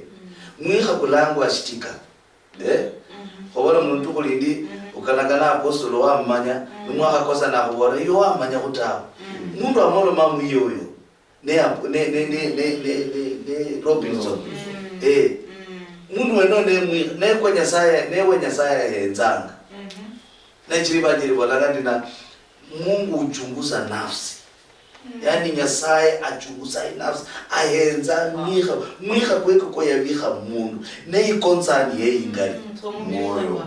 mwikha kulangwa shitika. Eh? Khobola mundu khulindi, ukanakana apostolo wamumanya, nimwakhakosa nakhubola, iyo wamanya khutawe. Mundu amoloma mwiyo uyo. Ne, ne, ne, ne, ne, ne, ne, ne Robinson. Eh. Mundu wene ne mwi-, ne kwa Nyasaye, ne we Nyasaye ahenzanga. Nechiri banjiri bolanga ndina, Mungu uchunguza nafsi. Yaani Nyasaye achunguza inafsi, ahenza mwikha, mwikha kweke kwa yabikha mundu. Ne ikonsani ye ingali. Mwoyo.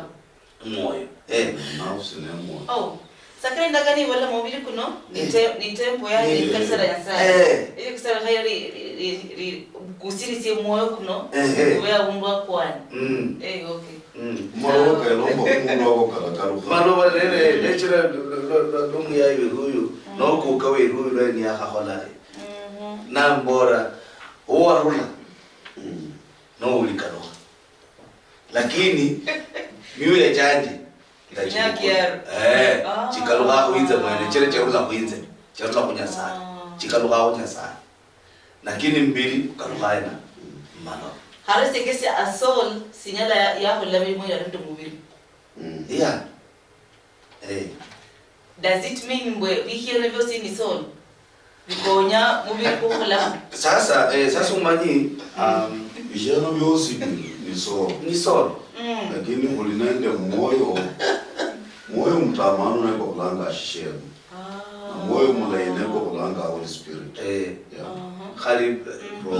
Mwoyo. Eh. Nafsi ne mwoyo. Oh. Sakira indagano ibola mubiri kuno ni Eh. te-, ni temple ya Eh. Kanisa la Nyasaye. Eh. Ili kusala khayo li, li, li, li, kusirisie mwoyo kuno, Eh, eh. Kube abundu akwani. Mm. Eh, okay. Mm. Maloba kelomba omundu abo kalakalukha. Maloba lele, nechira lo, lo, lo, lo, lo muyayi weruyu, nokuka weruyu lwe niyakhakhola le. Nambora, owarula, nowulikalukha. Lakini, miuya chanje, ndachikhukula. Eh, chikalukha khwinze mwene, chira charula khwinze, charula khu Nyasaye. Chikalukha khu Nyasaye. Lakini mubiri ukalukha hena? Mumaloba. Khale singesi a soul sinyala ya-, yakhola milimo yali nende mubiri. Yeah. Eh. Does it mean mbwe bikhieno biosi ni soul? Bikonya mubiri kukholamu? Sasa, eh, sasa umanyi, um, bikhieno biosi ni, ni soul. Ni soul. Lakini khuli nende mwoyo, mwoyo mutamanu niko khulanga shishieno. Na mwoyo mulayi nekwo khulanga Holy Spirit. Eh. Yeah. Khali,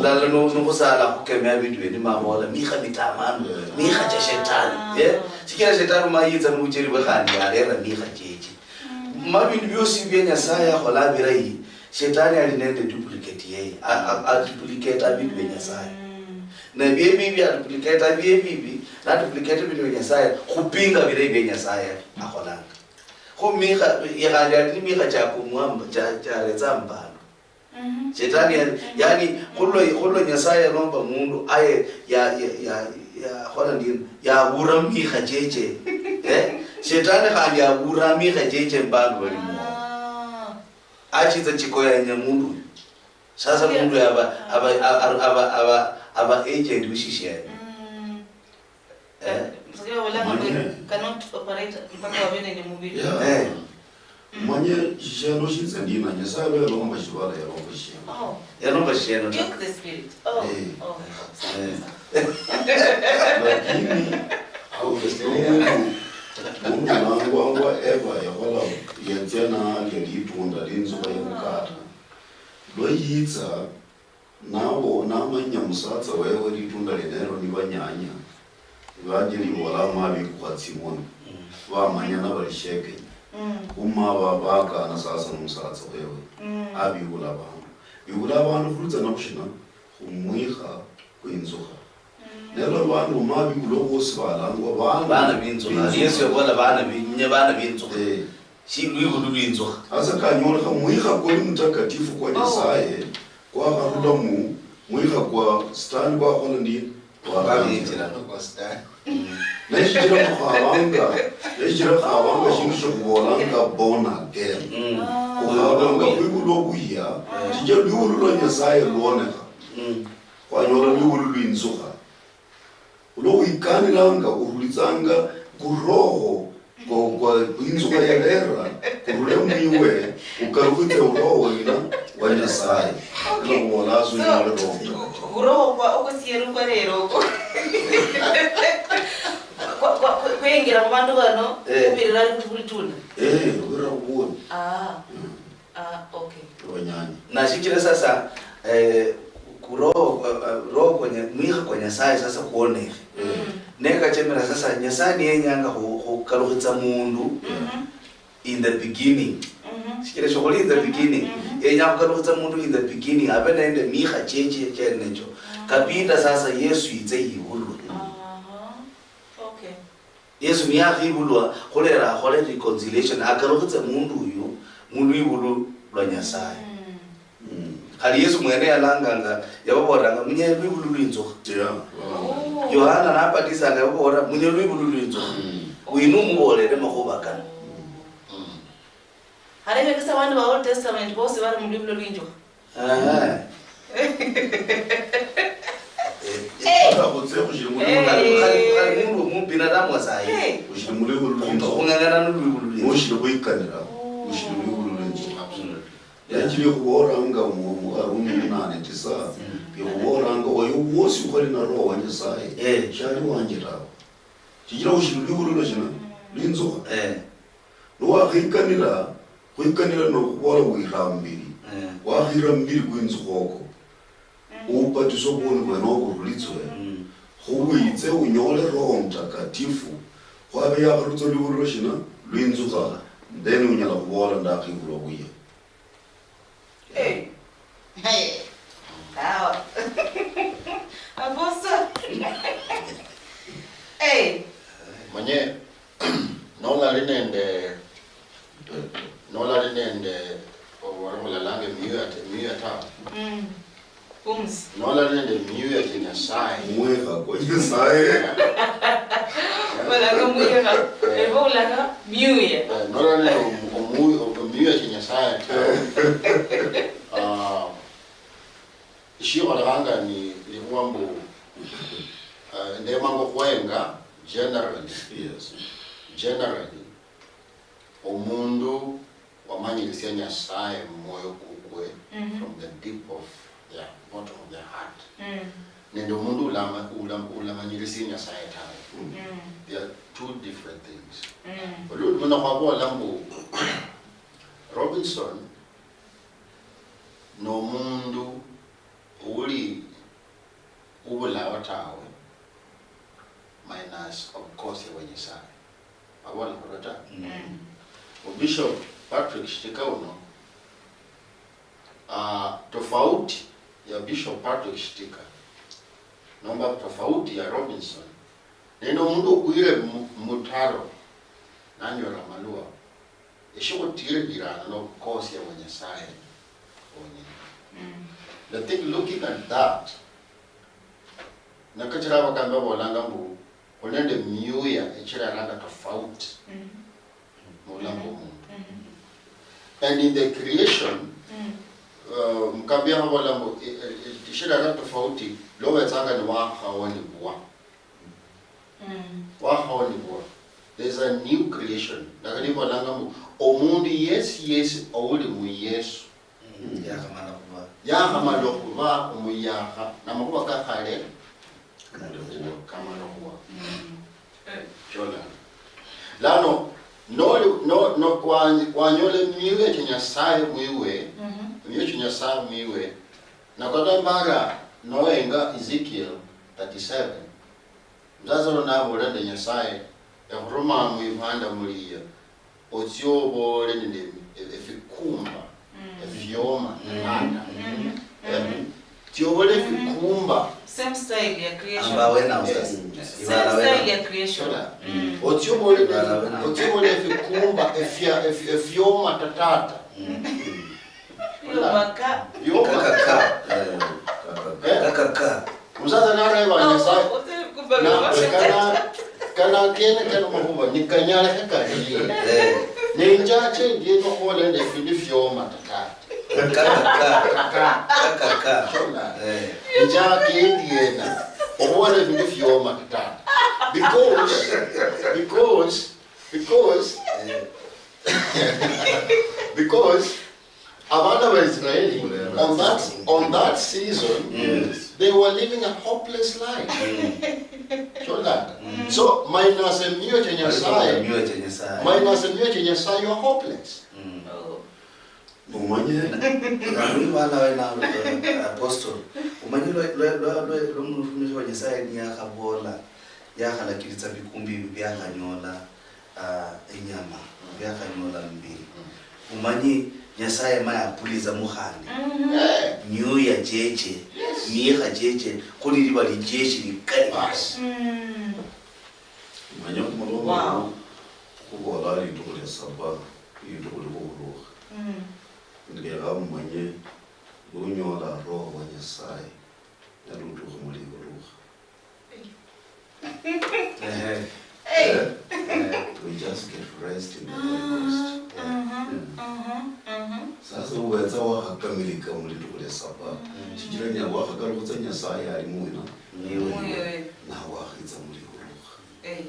lala no-, nokhusala khukemea bindu bindi mabola, mikha mitamanu, mikha cha shetani. Eh? Sikira shetani ma yitsa nubucheri bwe khandi yarera mikha cheche. Ma bindu biosi bia Nyasaye akhola birayi, shetani ali nende duplicate yeye. A, a, a duplicate bindu bia Nyasaye. Na bie bibi a duplicate bie bibi, na duplicate bindu bia Nyasaye, khupinga birayi bia Nyasaye akholanga. Kho mikha, khandi ali ni mikha cha kumwamba, cha, charetsa mbandu. Shetani yani, yani, khulwa, khulwa Nyasaye yalomba mundu, aye, ya, ya, ya, ya, khola ndina, yabura mikha cheche. Eh? Shetani khandi abura mikha cheche mbandu bali mwo. Achitsa chikoyanya mundu uyu. Sasa mundu uyu aba, aba, aba, aba, aba, aba agent wishishiani. Eh? Musukira wala mwe cannot operate mpaka wabe nende mubiri. Yeah. Eh. Manye shishieno shinze ndina, Nyasaye lwelomba shibala yalomba shishieno. Oh. Yalomba shishieno ta. Duke the spirit. Oh. Eh. Oh. Eh. Lakini, obviously, mundu, mundu nangwangwa Eva yakhola, yatsia nalya litunda linzukha yabukata. Lwayitsa, Nabo namanya musatsa wewe litunda lienelo nibanyanya, ibanjili ibola ma bikukha tsimoni, bamanyana bali shekenya. Khuma ba-, bakana sasa nomusatsa wewe, abibula abandu. Bibula abandu khulutsa nabushina? Khumwikha khwinzukha. Nelo abandu ma bibulwa bosi balangwa bana. Bana binzukha. Yesu yabola bana bi-, nye bana binzukha. Eh. Shi lwivulu lwinzukha. Hasa kanyolekha mwikha kwali mutakatifu kwa Nyasaye kwakharula mu mwikha kwa Sitani kwakhola ndi? Kwakhanjira. Kwa Sitani. Neshichira khukhabanga, neshichira khukhabanga shindu shikhubolanga born again. Khukhabanga khwivulwa vuyia, shichira lwivulu lwa Nyasaye lwonekha. Khwanyola lwivulu lwinzukha. Olwa wikanilanga, orulitsanga kuroho kwa, kwa inzukha yalera, kurule mwiwe, ukarukhitse uroho wina wa Nyasaye. Okay. Ela khubola asu. So, nyole roho. Kuroho kwa okusieru kwa lero oko. Kwa, kwa, kwa, kwingira mu bandu bano, eh, kubirira ali kuti kulitunda. Eh, kubirira kubuoni. Ah. Ah, okay. Wanyanya. Na shichira sasa, eh, ku-, roho, eh, eh, roho kwa Nya-, mwikha kwa Nyasaye sasa kwonekhe. Ne kachemera sasa, Nyasaye niyenyanga khu-, khukalukhitsa mundu in the beginning. Shichira shikhuli in the beginning. Yenya khukalukhitsa mundu in the beginning, abe nende mikha cheche chenecho. Kabinda sasa Yesu yitse yibulwe. Aha. Okay. Yesu niyakhibulwa khulera akhole reconciliation, akalukhitse mundu uyu mulwibulu lwa Nyasaye. Mm. Khali Yesu mwene yalanganga, yababolanga, "Munye lwibulu lwinzukha." Yeah. Oh. Yohana nabatisanga, yababolera, "Munye lwibulu lwinzukha." Mm. Wina umuboolere makhuba kano. Khale bekesa abandu ba Old Testament bosi bari mulwibulo lwinjukha. Aha. Khali mundu mu binadamu wa sahi. Ushiri mulwibulu lwinjukha. Khung'ang'ana nulwibulu lwinjukha. Ushiri khwikanira. Ushiri mulwibulu lwinjukha. Absolutely. Lakini likhuboolanga mu Arumi munane tisa, likhuboolanga oyo wosi ukhali na Roho wa Nyasaye shali wanje tawe. Shichira ushiri lwibulu lwa shina? Lwinzukha. Niwakhikanira, khwikanira nokhubola wira mumbiri. Wakhira mumbiri kwinzukha oko. Ubatiswe obwoni bwene obo burulitswe, khubwitse unyole Roho Mutakatifu, khwabe yakharutswa lwibulu lwa shina? Lwinzukha, then unyala khubola ndakhibulwa buya. Hey. Hey. Sawa. Apostle. Hey. Manye nolali nende nolali nende obulalanga emiyuya emiyuya tawe. Mm. Pumzi. Nolali nende emiyuya cha Nyasaye. Mwekha kwa Nyasaye. Olaka mwekha. Ebo olaka myuya. Eh, nolali nende omu- omu- omiyuya cha Nyasaye tawe. Ah, ishikholekhanga ni likhuwa mbu ah, ndemanga okhwenga generally. Yes. Generally, omundu wamanyirisia Nyasaye mumwoyo kukwe from the deep of their bottom of their heart. Nende omundu ulama- ula- ulamanyirisia Nyasaye tawe. They are two different things. Olwo luno khwabola mbu Robinson nomundu uli ubulao tawe minus of course ewe Nyasaye. Abola khulwa ta. Mu Bishop Patrick Shitika uno, ah, tofauti ya Bishop Patrick Shitika nomba tofauti ya Robinson nende omundu okwire mu- mutaro nanyola amalwa eshikhutirikhirana nobukosia bwa Nyasaye wonyene. I think looking at that, nakachira abakambi babolanga mbu khuli nende miuya echireranga tofauti mubulamu bwomundu. And in the creation, uh, mukambi yakhabola mbu eh, eh, echirera tofauti lobetsanga niwakhawonibwa. Wakhawonibwa. There's a new creation. Ndakha nibolanga mbu omundu yesi yesi ouli mu Yesu yakhamala okhuba omuyakha namakhuba kakhale kamala okhuwa. Chola. Lano noli no- no- wa- wanyola emioyo cha Nyasaye mwiwe, emioyo cha Nyasaye mwiwe, nakata mbara noenga Ezekiel thirty-seven. Omusaatsa uno naboola nende Nyasaye, ekhuruma mwipanda mulia, otsie oboole nende efi- efikumba efioma nende. Eh? Tsia oboole efikumba. Same style ya creation. Amba awene awo sasa. Same style ya creation. Shola. Otsie oboole otsie oboole efikumba efia- efi- efioma tatata. Yomaka. Yoka. Kakaka. Eh, kakaka. Kakaka. Omusaatsa nareba Nyasaye, na- kana- kana kene kano makhuba nikanyalekhe karie? Nenjache ndiena okhubola nende efindu fioma tata. Kakaka. Kakaka. Kakaka. Shola. Eh. Njake ndiena okhubola efindu fioma tata. Because, because, because, because Abana ba Israeli on that, on that season, they were living a hopeless life. Sure that. So minus emioyo cha Nyasaye, minus emioyo cha Nyasaye, you are hopeless. Umanye, bana bena apostle, umanye lwa lwa lwa lwa lwa murumishi wa Nyasaye niyakhabola, yakhalakilitsa bikumbi ibi biakhanyola ah, inyama, biakhanyola mubiri. Umanyi Nyasaye ma yapuliza mukhandi mioya cheche, miikha cheche, khuli liba lijeshi likali. Basi. Manya khumulomba khubola litukhu lia saba, litukhu lia khuburukha. Ndekha mumanye lunyola Roho wa Nyasaye, nalutukha muliburukha. Ehe. Hey. Eh, Lika mu litukhu lia saba. Shichira nya wakhakalukha tsa Nyasaye ali muwina? Mwiwe. Nawe wakhitsa mu likhulukha. Eh.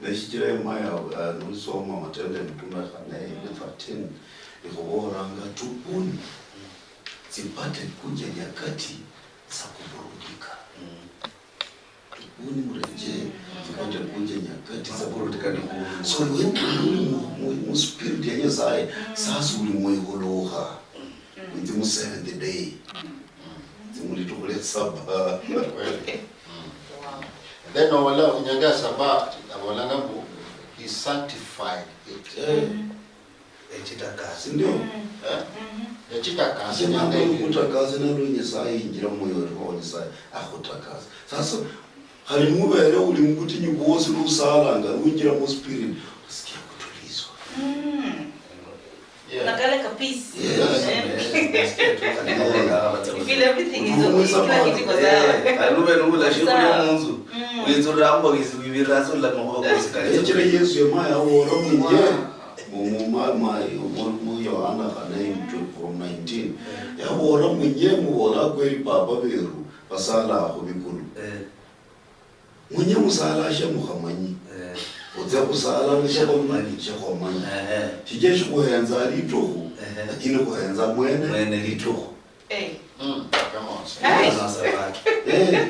Na shichira emaya, ah, nolisoma Matendo ya Mitume khane, thirteen, ikhubolanga, "Tubuni, zipate kuja nyakati za kuburudika." Tubuni murejee, zipate kuja nyakati za kuburudika. So, when uli mu, mu, mu spirit ya Nyasaye, sasa uli mwihulukha. Winzi mu seventh day. Winzi mu litukhu lia saba. Kweli. Wow. And then obola inyanga ya saba, abolanga mbu, "He sanctified it." Eh. Echitakasi. Ndio. Eh? Echitakasi. Ase nanga kutakasa nalo Nyasaye injira mwoyo wa Nyasaye akhutakasa. Sasa, khali mubere uli mubutinyu bwosi lusalanga, winjira mu spirit, usikia kutulizwa. Yeah. Nakale ka peace. Yes. Eh. You feel everything is okay. Kila kitu iko sawa. Eh, alume nubula shikuli munzu. Witsurira mbo wibirira so la mukhuba kusikali. Echira Yesu yamaya awora munye. Mu, mu, ma, ma, mu, mu Yohana khane from nineteen. Yabora munye mubola kweli Baba beru basala khu bikulu. Eh. Munye musala shia mukhamanyi. Eh. Utsia khusala shia khwamanyi, shia khwamanyi. Eh, eh. Shijia shikhuhenza litukhu, eh, eh, lakini khuhenza mwene. Mwene litukhu. Eh. Mm, come on. Hey. Mwana wa Sabaki. Eh.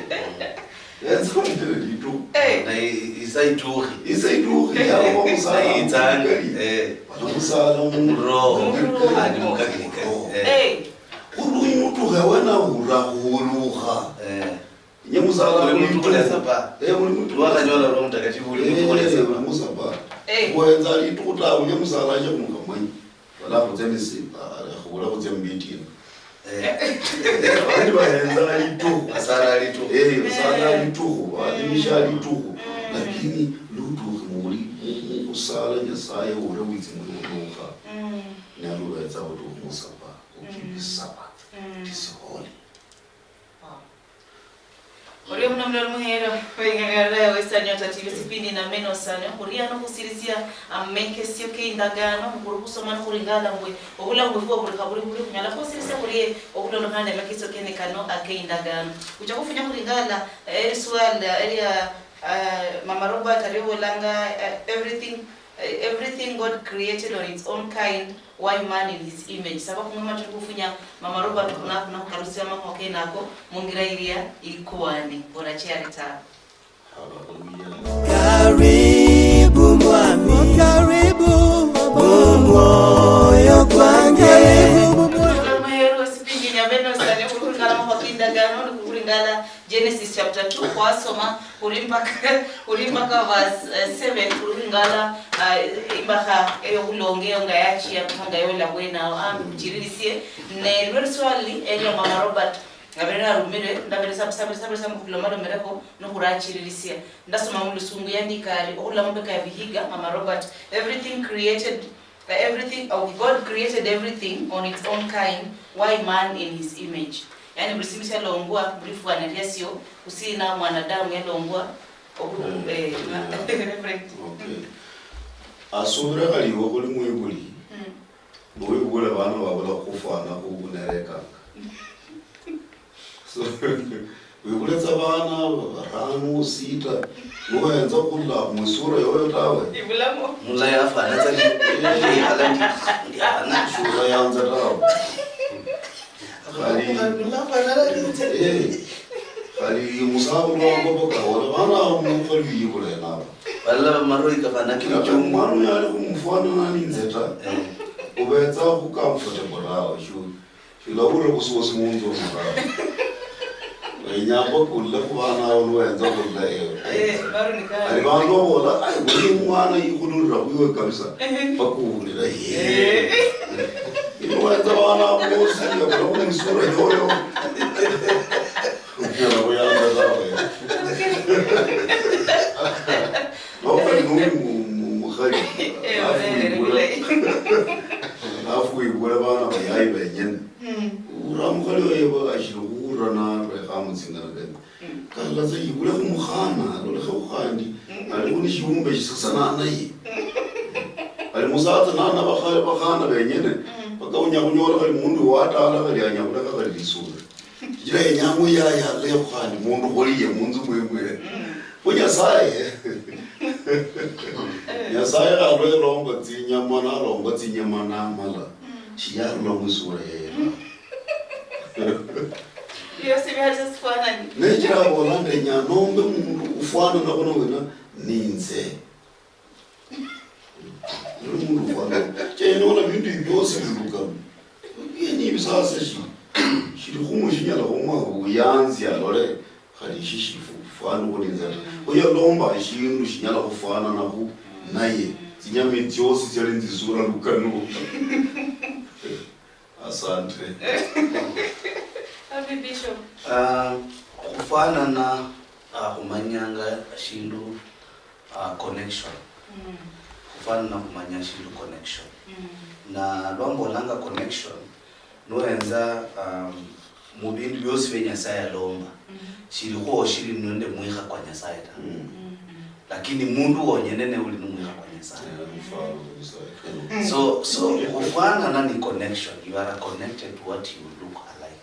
Yenza mwene litukhu. Eh. Na i-, isa itukhi. Isa itukhi, yabo musala. Na itsanga. Mukali. Eh. Bana musala mu-, muroho. Mukali. Adi mukali. Oh. Eh. Eh. Khulunyi utukhe wena ura khulukha. Eh. Nye musala uli mutukhu lia saba. Eh, uli mutukhu. Lwakhanyola Roho Mtakatifu uli mutukhu lia saba. Uli musaba. Eh. Khuhenza litukhu tawe, nye musala aje khumukamanyi. Wala khutsia misi, ah, khubula khutsia mubiti ino. Eh. Bandi bahenza litukhu. Basala litukhu. Eh, basala litukhu, baadhimisha litukhu. Lakini lutukhi muli, mu, mu khusala Nyasaye ule witsi muli khulukha. Nalubetsa butukhu musaba, keep the Sabbath. It is holy. Wow. Orio muno muloli muhero, weng'ang'arira ya Western Nyota T V, sipindi na meno sano, khuria no khusirisia amekesio ke indagano, mukhuru khusoma no khuringala mbwe, obulamu bwefu bwa buli khaburi buli khunyala khusirisia khurie okhulondokhana ne mekesio kene kano ake indagano. Khucha khufunya khuringala, eh, eriswala, eria, eh, Mama Robert ariobolanga, eh, everything, eh, everything God created on its own kind, why man in his image. Saba khumwe matu khufunya Mama Robert khuna, khuna khukalusia makhuwa kenako mungira iria ikuwani. Orachiari tawe. Hallelujah. Karibu mwami. Karibu. Mumwoyo kwange. Karibu mumwoyo. Muhero sipindi nyameno sane khulingala makhuwa kindagano, ni khulingala Genesis chapter two, khwasoma khuli mpaka, khuli mpaka verse, eh, seven, khuli Lingala, ah, imbakha eyo khulonga eyo nga yachia, nga yola bwenawo, ah, mchiririsie. Ne lwe liswali elio Mama Robert, abere narumire, ndabere sab-, sabere, sabere, samu khulomalomerekho, nokhurachirisia. Ndasoma mulusungu yandika ari, okhula mubeka ya Vihiga, Mama Robert, everything created Everything, oh, God created everything on its own kind, why man in his image? Yani, buli sindu sialongwa buli fwana liasio, khusina mwanadamu yalongwa obu-, eh, Reverend. Okay. Asubira khali iwe khuli mwibuli, mm, niwibule bana babula khufwana khu nerekanga. So, wibule tsa bana barano, sita, nohenza khula musura yoyo tawe. Ibulamo. Mulayi afwana tsa li-, lihala ndi, ndi hana. Sura yanza tawe. Khali, eh, khali musakhulu wango bakahola, bana abo mundu khali yibule nabo. Balala bamaroi kafana kila. Kata mwana uyo ali khumufwana nani inze ta. Eh. Ubetsa khu comfortable tawe, sure. Shilabula busubusi munzu omo tawe. Wenya mpaka ulule khu bana abo niwenza khurula ewe. Eh, baro ni kali. Ali bandu babola, "Ai, buli mwana yikhululira khwiwe kabisa." Ehe. Mpaka uhulira, "Yee." Eh. Niwenza bana abo bosi, yabula khu misura yoyo. Unyala khuyanza tawe. Okay. Noba noli mu-, mu-, mukhali, eh, alafu wibula, alafu wibula bana bayayi benyene. Mm. Ura mukhali oyo ashili khuhulira narulekha mutsingana kene. Mm. Kala tsa yibule khumukhana, alolekhe khukhandi, mm, alikho ni shiumbe shisasana naye. Mm. Ali Musatsa nana bakhale bakhana benyene, mpaka unya khunyola khali mundu watala khali anya khulekha khali lisura. Shichira yenya muyaya alekho khandi mundu kholiye munzu mwemwe. Khu Nyasaye, Nyasaye alwa yalomba tsinyama, nalomba tsinyama namala, shiyarula musura yeye ta. Biosi biali sifanani. Nechira abola ndenya nombe mundu ufwanana khuno wina ninze. Uli mundu ufwana. Chenyola bindu hivi biosi birukamu. Yenye hivi sasa shi. Shili khumu shinyala khumwa buyanzi alole. Khali ishi shifu. Fwana khuli nze. Khuya lomba shindu shinyala khufwana nakhu naye. Tsinyama tsiosi tsiali nzisura lukanu. Asante. Happy Bishop. Ah, khufanana, ah, khumanyanga shindu, ah, connection. Khufanana khumanya shindu connection. Na lwambolanga connection, nuhenza, um, mu bindu biosi bia Nyasaye alomba, shilikhwo shili nende mwikha kwa Nyasaye ta. Lakini mundu wonyene ne uli ni mwikha kwa Nyasaye. So, so, khufwanana ni connection. You are connected to what you look alike.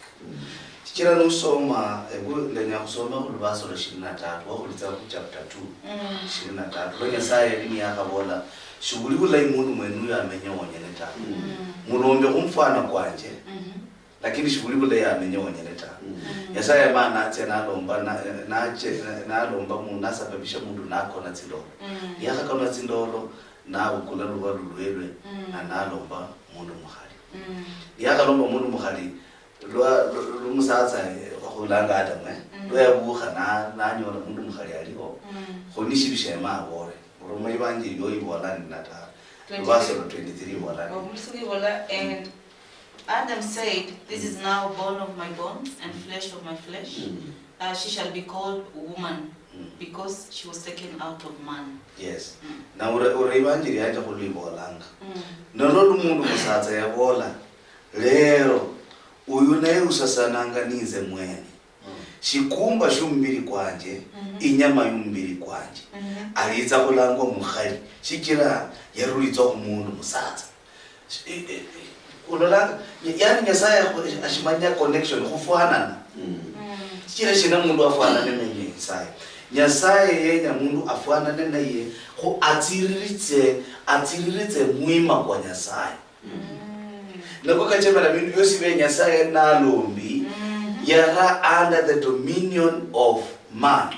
Shichira nusoma, ebu, ndenya khusoma khu lubaso lwa ishirini na tatu, wakhulitsa khu chapter two, ishirini na tatu. Lwa Nyasaye yali niyakhabola, "Shibuli bulayi mundu mwene uyo amenye wonyene ta. Mulombe khumfano kwanje, lakini shibuli bulayi amenye wonyene ta." Nyasaye yamala natsia nalomba, na-, nache-, na-, nalomba mu-, nasababisha mundu nakona tsindolo. Niyakhakona tsindolo, nabukula lubalu lwelwe, na nalomba mundu mukhali. Niyakhalomba mundu mukhali, lwa, lwa, lwa musatsa, eh, wakhulanga Adamu, eh, lwa yabukha na-, nanyola mundu mukhali aliho, kho ni shindu shema abole. Oroma ibanjili yo ibola nina ta. Lubaso lwa twenty-three ibola nina. Omusungu ibola, and Adam said, "This is now bone of my bones and flesh of my flesh. Uh, she shall be called woman, because she was taken out of man." Yes. Na ura, ura ibanjili yanja khulwibolanga. Nolo lumundu musatsa yabola, "Lero, uyu naye usasananga ninze mwene. Shikumba shiumubili kwanje, inyama yumubili kwanje. Aliitsa khulangwa mukhali, shichira yarulitswa khumundu musatsa." Shi-, eh, eh, eh, ulolanga, yani Nyasaye akhu-, ashimanya connection, khufwanana. Shichira shina mundu afwanane nende Nyasaye? Nyasaye yenya mundu afwanane naye, khu atsiriritse, atsiriritse mwima kwa Nyasaye. Nako kachemera bindu biosi bia Nyasaye nalombi, yara under the dominion of man.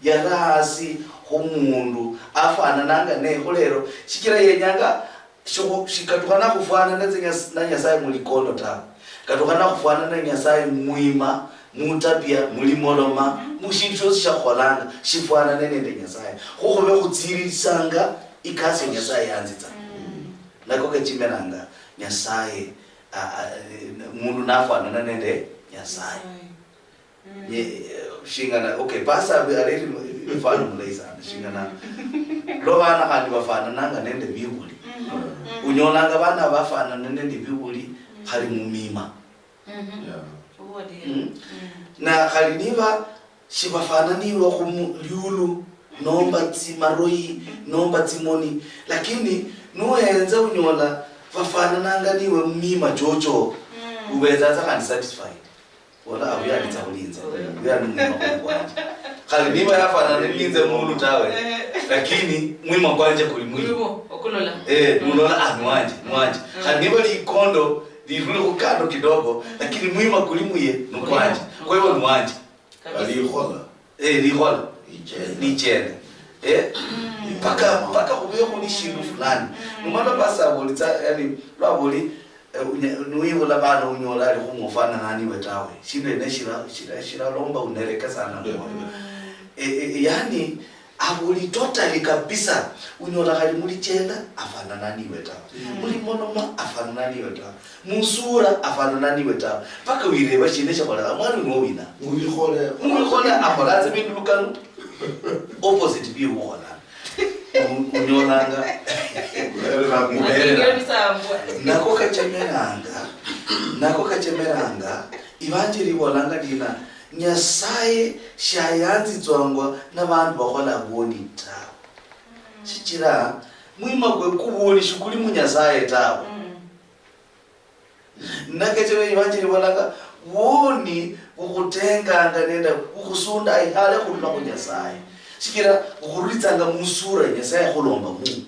Yara hasi khu mundu, afanananga ne khulero, shichira yenyanga shikhu-, shikatukhana khufwanana tsa Nyas-, na Nyasaye mulikondo tawe. Katukhana khufwanana na Nyasaye mwima, mutabia, mulimoloma, mushindu shiosi shiakhukholanga, shifwanane nende Nyasaye. Kho khube khutsiririsanga ikasi ya Nyasaye yanzitsa. Nako kachimiranga Nyasaye, a, a, mundu nafwanana nende Nyasaye. Nye, eh, shingana, okay, pastor abi-, areri mifano mulayi sana. Shingana, lwa bana khandi bafanananga nende bibuli. Unyolanga bana bafanana nende bibuli, khali mumima. Yeah. Mm. Na khali niba shibafananiwe khu mu-, liulu, nomba tsimaroyi, nomba tsimoni, lakini nuhenza unyola bafanananga niwe mumima chocho, ubetsa tsa khandi satisfied. Bola, "Ah, uyu alitsa khuli inze. Uyu ali ni mwima kuli kwanje." Khali niba yafanana ninze mulu tawe, lakini mwima kwanje kuli muli. Kuliwo, okulola. Eh, nulola, "Ah, ni wanje, ni wanje." Khali niba likondo liruli khu kando kidogo, lakini mwima kuli muye ni kwanje. Kwa hivyo ni wanje. Kabisa. Alikhola. Eh, likhola. Lichenda. Lichenda. Eh? Mpaka, mpaka khubeho ni shindu fulani. Numala basi abolitsa, yani, lwaboli, eh, unya-, nuibula bana unyola ali khumufana naniwe tawe. Shindu ene shira, shira, shiralomba unereke sana mwoyo. Eh, eh, yani, aboli totally kabisa. Unyola khali mulichenda, afanana niwe tawe. Mulimonoma, afanana niwe tawe. Musura afanana niwe tawe. Paka wireba shina shakhola, "Mwana uno wina?" Mubikhola. Mubikhola akhola tsa bindu lukanu. Opposite bi ukhola. U-, unyolanga. Muberera. Ndio ni sambwa. Nako kachemeranga. Nako kachemeranga. Ivanjili ibolanga dina, Nyasaye shayanzitswangwa na bandu bakhola bwoni tawe. Shichira Mwima kwe kubuoni shikuli mu Nyasaye tawe. Nakechero evanjeli ibolanga, buoni bukhutenganga nende bukhusunda ihale khurula khu Nyasaye. Shichira bukhurulitsanga mu sura ya Nyasaye khulomba mu. Khu-,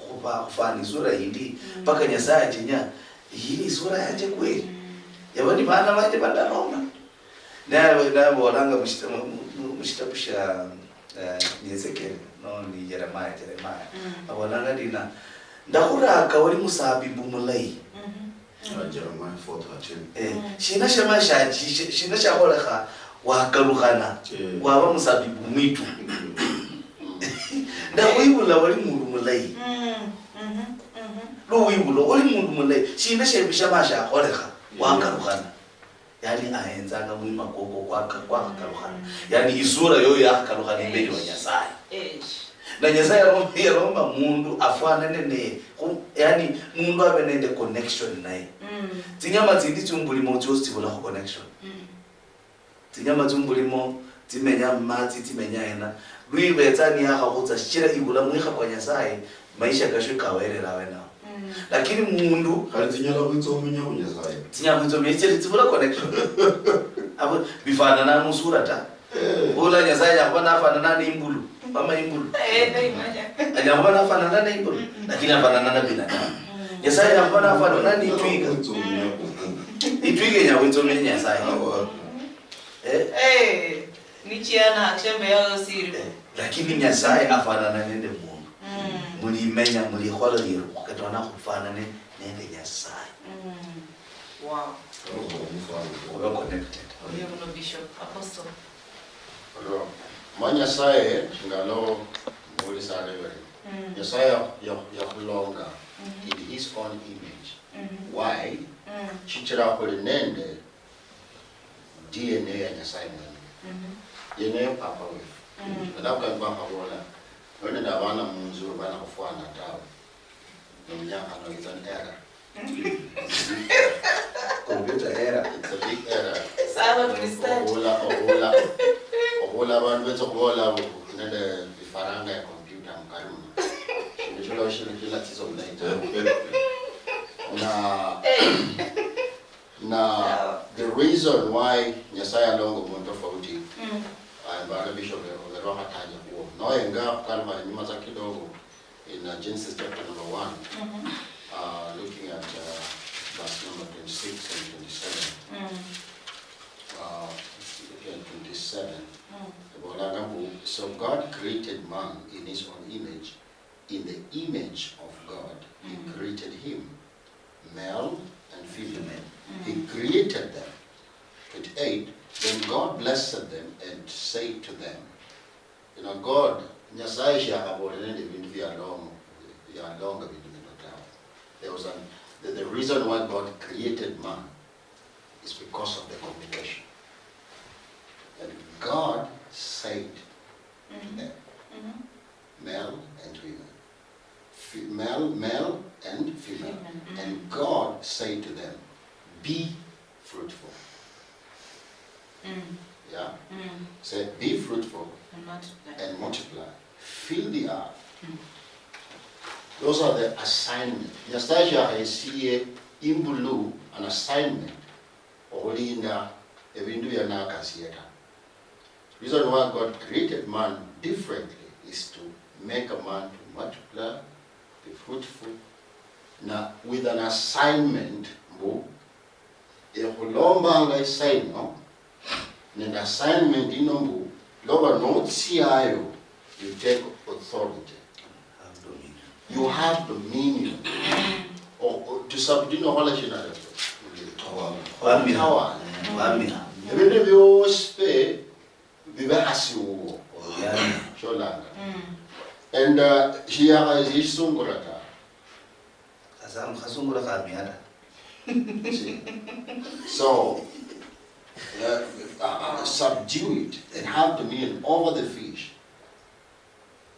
khufa-, khufwana isura yindi, mpaka Nyasaye achenya, "Iyi ni isura yanje kweli? Yaba ni bana banje badalomba?" Naye, naye abolanga mushita-, mu, mu, mu, mushitabu shia, eh, ni Ezekiel, no, ni Jeremiah, Jeremiah. Abolanga ndina, "Ndakhuraka oli musabibu mulayi." Ah, Jeremiah four thirteen. Eh, shina shama sha-, shi-, shi-, shina shakholekha wakalukhana, waba musabibu mwitu? Ndakhwibula oli mundu mulayi. Lwo wibula oli mundu mulayi, shina shembi shama shakholekha wakalukhana? Yani ahenzanga mwima kwokwo kwaka-, kwakhakalukhana. Yani isura yoyo yakhakalukhana imbeli wa Nyasaye. Na Nyasaye yaromba, yaromba mundu afwanane naye. Khu-, yani mundu abe nende connection naye. Tsinyama tsindi tsiumbulimo tsiosi tsibulakho connection. Tsinyama tsiumbulimo tsimenya mumatsi, tsimenya hena. Lwibetsa niyakhakhutsa, shichira ibula mwikha kwa Nyasaye, maisha kashio kawerera awenawo. Lakini mundu khali tsinyala khwitsomenya khu Nyasaye. Tsinyala khwitsomenya, shichira tsibula connection. Abo bifanana musura ta. Bula Nyasaye yakhuba nafanana ne imbulu, ama imbulu. Anyala khuba nafanana ne imbulu, lakini afanana na binadamu. Nyasaye yakhuba nafanana ne itwiga. Itwiga inyala khwitsomenya Nyasaye. Eh? Eh, nichiana chembe yao siri. Eh, lakini Nyasaye afanana nende mundu. Mulimenya, mulikhola lieru, kata wana khufanane nende Nyasaye. Wow. Oba connected. Oyo muno Bishop, Apostle. Olwo, ma Nyasaye, ngalo, mubulisa arebe. Nyasaye ya-, ya-, yakhulonga in his own image. Why? Shichira khuli nende D N A ya Nyasaye mwene. Yeneyo papa wefu. Alafu kandi bakhabola, noli nende abana munzu, bana khufwana tawe. Nomunyakhana, it's an error. Computer error. It's a big error. Sawa, tulistart. Okhula, okhula, okhula abandu betsa khubola nende bifaranga ya computer mukari muno. Shindu shilala shili shila tsiso mulayi tawe. Na, na the reason why Nyasaye alonga omundu tofauti, ah, mbala Bishop oberwa khataja khuo. Noenga khukalukha inyuma tsa kidogo, in, uh, Genesis chapter number one, uh, looking at, uh, verse number twenty-six and twenty-seven. Uh, and twenty-seven. Ibolanga mbu, "So God created man in his own image. In the image of God, he created him, male and female. He created them." Twenty-eight, "Then God blessed them and said to them," You know, God, Nyasaye shiakhaboole nende ebindu bialonga, bialonga bindu bino tawe. There was an, the, the reason why God created man is because of the communication. And God said to them, male and female, fe-, male, male and female. And God said to them, "Be fruitful." Yeah? Say, "Be fruitful and multiply. And multiply. Fill the earth." Those are the assignment. Nyasaye shiakhesiye imbulu an assignment okhulinda ebindu bia nakasiye ta. Reason why God created man differently is to make a man to multiply, be fruitful, na with an assignment mbu ekhulombanga isa ino nende assignment ino mbu loba notsiayo, you take authority. Have dominion. You have dominion. O, o, to subdue nokhola shina? Khwamira. Khwamira. Ebindu biosi pe bibe hasi wuwo. Sholanga. And, uh, shiyakha shisungura ta. Khasungura khamia ta. See? So, uh, uh, uh, subdue it and have dominion over the fish.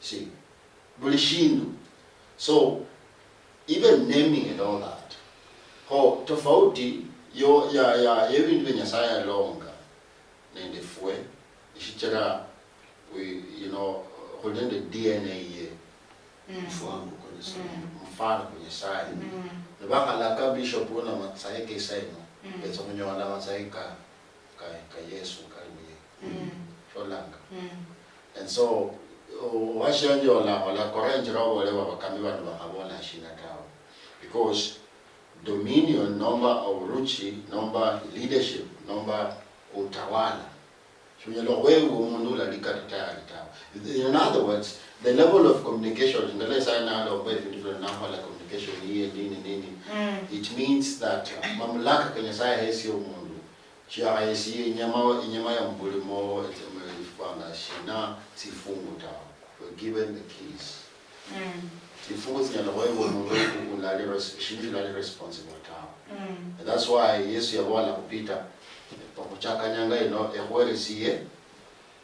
See? Buli shindu. So, even naming and all that. Ho, tofauti yo, ya, ya, ya ebindu bya Nyasaye alonga nende fwe, shichira we, you know, khuli nende D N A ye. Mfano kwa Nyasaye. Mm. Mfano kwa Nyasaye. Mm. Nibakhalaka bishop una matsayi ke isa ino, mm, betsa khunyola matsayi ka, ka, ka Yesu kali muye. Mm. Sholanga. Mm. And so, o-, washenje ola, olakora injira obole babakami bano bakhabola shina tawe. Because dominion, nomba oburuchi, nomba leadership, nomba utawala, shunyala khwewa omundu ulali kata tayari tawe. In other words, the level of communication, ndala Nyasaye nalomba ebindu bino nakhola communication iye nini nini, mm, it means that, uh, mamlaka ka Nyasaye ahesia omundu, shiakhahesie inyama, inyama ya mubulimo, ifwanga shina, tsifungu tawe. We're given the keys. Mm. Tsifungu tsinyala khwebwa omundu ulali res-, shindu shilali responsible tawe. Mm. And that's why Yesu yabola khu Peter, okhuchaka nyanga ino, ekhuheresie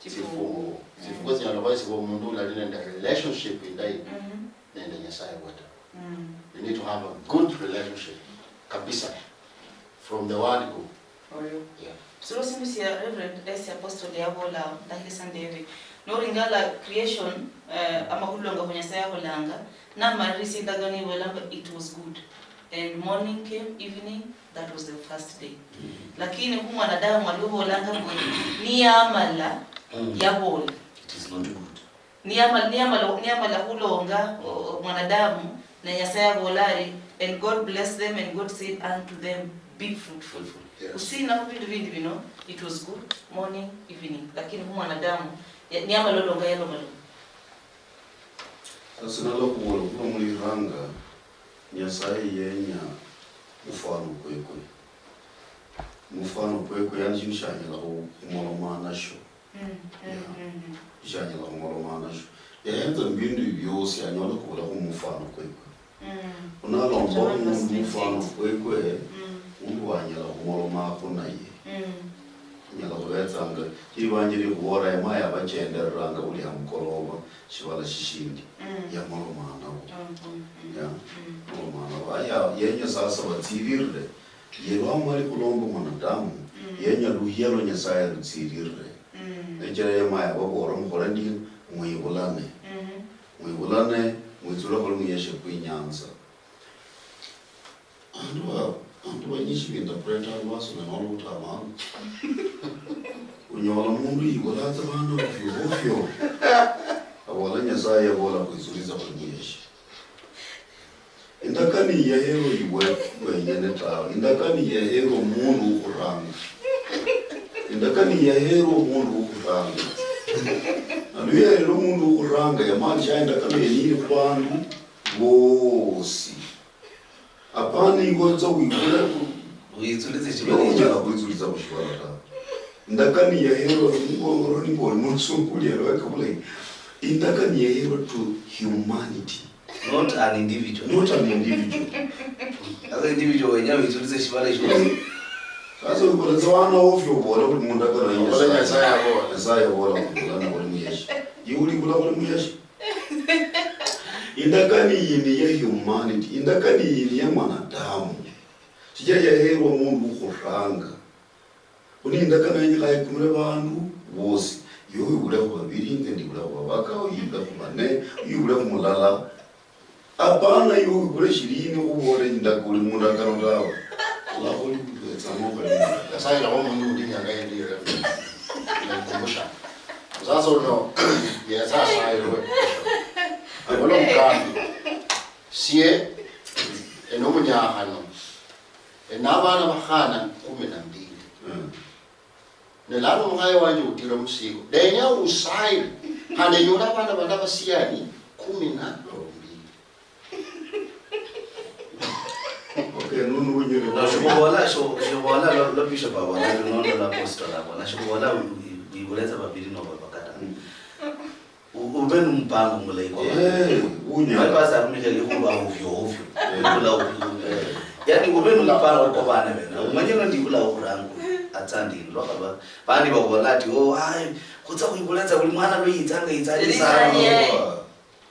tsifungu. Tsifungu. Mm. Tsifungu tsinyala khwesibwa omundu ulali nende relationship indayi, mm-hmm, nende Nyasaye weta. Mm. You need to have a good relationship kabisa from the word go. Oyo. Yeah. Silo sindu sia Reverend S Apostle yabola, ndahirisa ndebe. Noringala creation, eh, amakhululonga khu Nyasaye akholanga, namalirisia indagano ibolanga, "It was good." And morning came, evening, that was the first day. Mm. Lakini khu mwanadamu wali ubolanga mbu niyamala, mm, yabola. It is not good. Niyamala, niyamala, niyamala khulonga o-, o-, mwanadamu, ne Nyasaye abola ari, "And God blessed them, and God said unto them, Be fruitful." Fruitful, yes. Khusina khu bindu bindi bino, it was good, morning, evening. Lakini khu mwanadamu, ya-, niyamala olonga, yaloma loma. Sasa nalakhubola, khulwa muliranga, Nyasaye yenya mufano kwekwe. Mufano kwekwe, yani shindu shanyala khu-, khumoloma nasho. Mm, mm, yeah, mm, mm. Shanyala khumoloma nasho. Yahenza mubindu biosi, anyola khubulakho mufano kwekwe. Mm. Unalomba omundu mufano kwekwe, mm, mundu wanyala khumolomako naye. Mm. Anyala khubetsanga, chibanjiri khubola, ema yabachendereranga buli amukoloba, shibala shishindi, mm, yamolomana nabo. Mm, mm, mm. Yeah. Mm. Yamolomana nabo. Aya, yenya sasa batsirire. Ye lwamali khulomba mwanadamu, mm, yenya luhia lwa Nyasaye lutsirire. Mm. Nechira yema yababola, "Mukhole ndi, mwibulane." Mm-hmm. Mwibulane, mwitsule khuli muyeshe kwi nyanza. Andu ba, andu banyishi binterpreta lwaso ne nolo utamanu. Unyola mundu yibulatsa bana ofyo ofyo. Abola Nyasaye yabola khwitsuliza khuli muyeshe. Indakani yaherwa iwe wenyene tawe. Indakani yaherwa mundu ukhuranga. Indakani yaherwa mundu ukhuranga. Na luyaherwa mundu ukhuranga, yamaanisha indakano yene iri khubandu bosi. Apana iwe otsa wibule khu-, witsulize shivala, unyala khwitsuliza khushibala ta. Indakani yaherwa, ningongoro ningoli musungu ulia lweka bulayi. Indakani yaherwa to humanity. Not an individual. Not an individual. Sasa individual wenya witsulize shivala shosi. Sasa wibula tsa wana ofyo ubola buli mundu akana Nyasaye. Nyasaye abola. Nyasaye abola khubula na buli muyeshi. Iwe uli bula buli muyeshi. Indakani iyi ni ya humanity. Indakani iyi ni ya mwanadamu. Shichira yaherwa mundu ukhuranga. Khuli indakano yenyekha ikumire vandu vosi. Iwe wivulekhu vaviri, inze ndivulekhu vavaka, uyu yivulekhu vane, uyu yivulekhu mulala. Apana iwe wivule ishirini khuvole indaka-, uli mundakano tawe. Olakholi vetsamo khali. Nyasaye lava mundu undi inyanga yendi yere. Naikumbusha. Sasa uno, Nyasaye asaye lwe. Abola omukambi. Sie, eno omunyakhano. Ena abana bakhana kumi na mbili. Mm. Ne lano omukhaye wanje utira musigo. Ndenya usaye. Khandi enyole abana bana basiani kumi na mbili. Okay, nunu wenyene. Na shikhubola, sho-, shikhubola lo, lo Bishop abola, nono lo Apostle abola. Shikhubola wi-, wi-, wibuleza babili noba bakata. Mm. U-, ube numupango mulayi kwa. Eh, unya. Mali pastor arumikha likhuba ovyo ovyo. Eh. Ndibula ovyo. Eh. Yani ube numupango kwa bana bene. Umanye no ndibula okhuranga. Atsa ndini. Lwakhaba, bandi babola ati, "Oh, ai, khutsa khwibula tsa buli mwana lwa yitsanga, yitsa ari sana." Yitsa, yeah.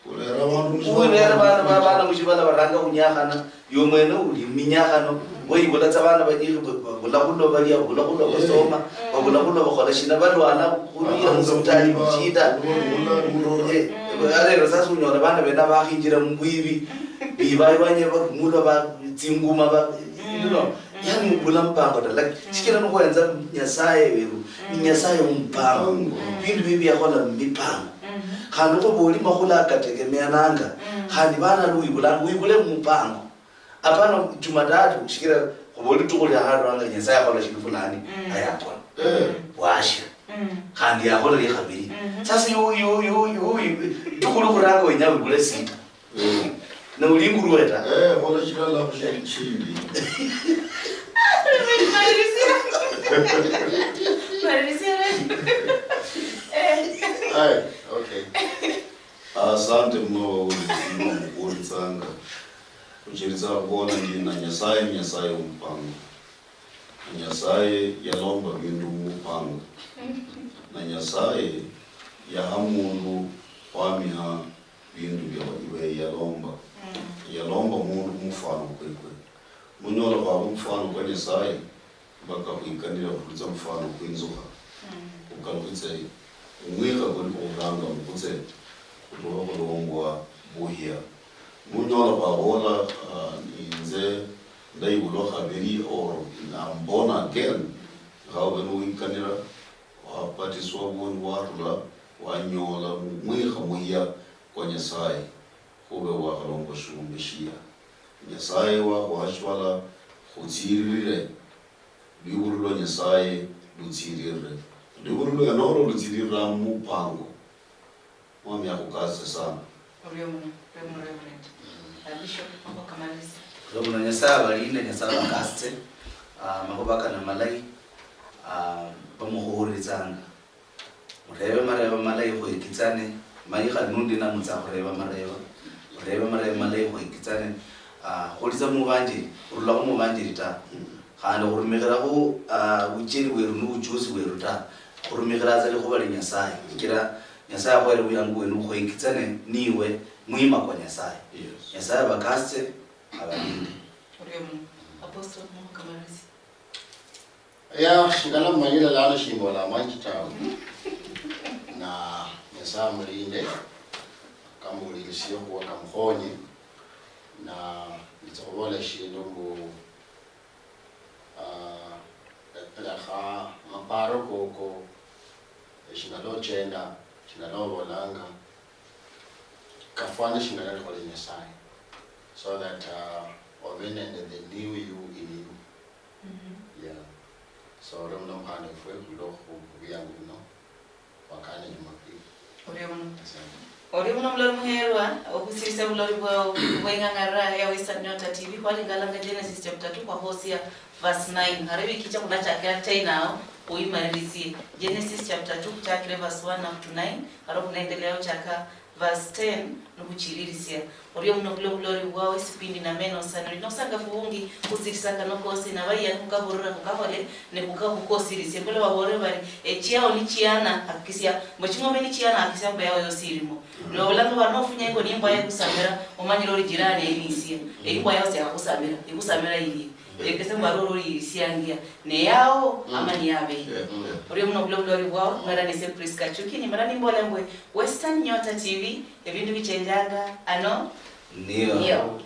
Ulera abandu mushibala. Ulera bana ba-, bana mushibala baranga khunyakhana. Iwe mwene uli minyakhano, weyibula tsa bana banyikhi, ba-, babula khulo balia, babula khulo basoma, babula khulo bakhola shina, balwana khulia musipitali mushida. Eh, Alero sasa unyola bana bena bakhinjira mubwibi, biba iwanye barumulwa ba tsinguma ba, you know, yani mubula mupango ta, like, shikira nukhwenza Nyasaye weru, ni Nyasaye wo mupango. Bindu bibi yakhola mumipango. Khandi khuba oli makhula akategemeananga, khandi bana luibulanga, wibule mumupango. Apana Jumatatu, shikira khuba litukhu lia kharwanga Nyasaye akhola shindu fulani, ayakhola. Washa. Khandi yakhola lia khabiri. Sasa yu, yu, yu, yu, yu, litukhu lia khuranga wenya wibule sita. Na uli ingurwe ta. Eh, khola shilala khu shi-, shindi. Aye, okay. Asante muno bawulirisi mukhulitsanga. Khuchilitsa khubola ndi na Nyasaye, Nyasaye omupango. Na Nyasaye yalomba bindu mumupango. Na Nyasaye yaha mundu khwamiha bindu bia ibe yalomba. Yalomba mundu khumufano kwekwe. Nunyola khwaba omufano kwa Nyasaye, mpaka khwikanira khurulitsa omufano kwinzukha. Khukalukhitse omwikha kuli okhuranga mukhutse, khulwa khulombwa buhia. Nunyola khwabola, ah, inze ndaibulwa khabiri or I'm born again, khaube nuwikanira, wabatiswa, obundi warula, wanyola mwikha muhia kwa Nyasaye, khube wakhalomba shiumbe shia Nyasaye wakhuha shibala khutsiririre, lwibulu lwa Nyasaye lutsiririre. Lwibulu lwenolo lutsiririra mumupango. Mwami akhukasitse sana. Orio muno, Reverend. Ah, Bishop, mambo kamalisi. Orio muno, Nyasaye abalinde, Nyasaye abakasitse. Ah, makhuba kano malayi, ah, bamukhuhuliritsanga. Murebe marebo malayi khwekitsane, manyi khali nundi namutsa khureba marebo. Murebe marebo malayi khwekitsane. Ah, khulitsa mubanjiri, khurulakho mubanjiri ta. Khandi khurumikhirakho, ah, bucheri bweru nu buchusi bweru ta. Khurumikhira tsa likhuba lia Nyasaye. Shichira Nyasaye akhuhere buyangu bwene khwekitsane niwe mwima kwa Nyasaye. Yes. Nyasaye abakasitse, abalinde. Orio muno. Apostle, mambo kamalisi. Ya, shingana mumanyire lano shimbola amanji tawe. Na Nyasaye amulinde, kamuwulirisie khuwa kamukhonye. Na nditsa khubola eshindu mbu, ah, lekha amaparo koko, eshingana ochenda, shingana obolanga, kafwane shingana likhole Nyasaye. So that, uh, obe nende the new you in you. Yeah. So, orio muno mukhana efwe, khulwo khu-, khubuyangu buno, wakane Jumapili. Orio muno. Asante. Orio muno mulori muherwa, okhusirisia bulori bwao, bweng'ang'ara ya Western Nyota T V, khwalingalanga Genesis chapter two, khwahosia verse nine. Hare wiki icha khunachakira ten ao, khuimalirisie. Genesis chapter two, khuchakire verse one up to nine, hare khunaendelea ochaka verse ten, nukhuchililisia. Orio muno khulwa bulori bwao, esipindi na meno sana. Oli nosangafu bungi, khusirisanga nokosi, na bayia khukabulira khukakhole, ne khuka-, khukosirisia. Mbula babolere bari, echiao ni chiana, hakikisia, mbo ching'ombe ni chiana, hakikisia mbo yao yosi ilimo. Nobolanga bari nofunya ingo ni imbwa yakusamira, omanyire oli jirani yayinisia. Eyi imbwa yao siakhakusamira, ikusamira ilie. Ekese mbu ari ololirisiangia. Ne yao, ama ni yabeyi. Yeah, mm. Orio muno khulwa bulori bwao, mwera nise Prisca Chuki, nimera nimbola mbwe, Western Nyota T V, ebindu bichenjanga ano. Nio. Nio.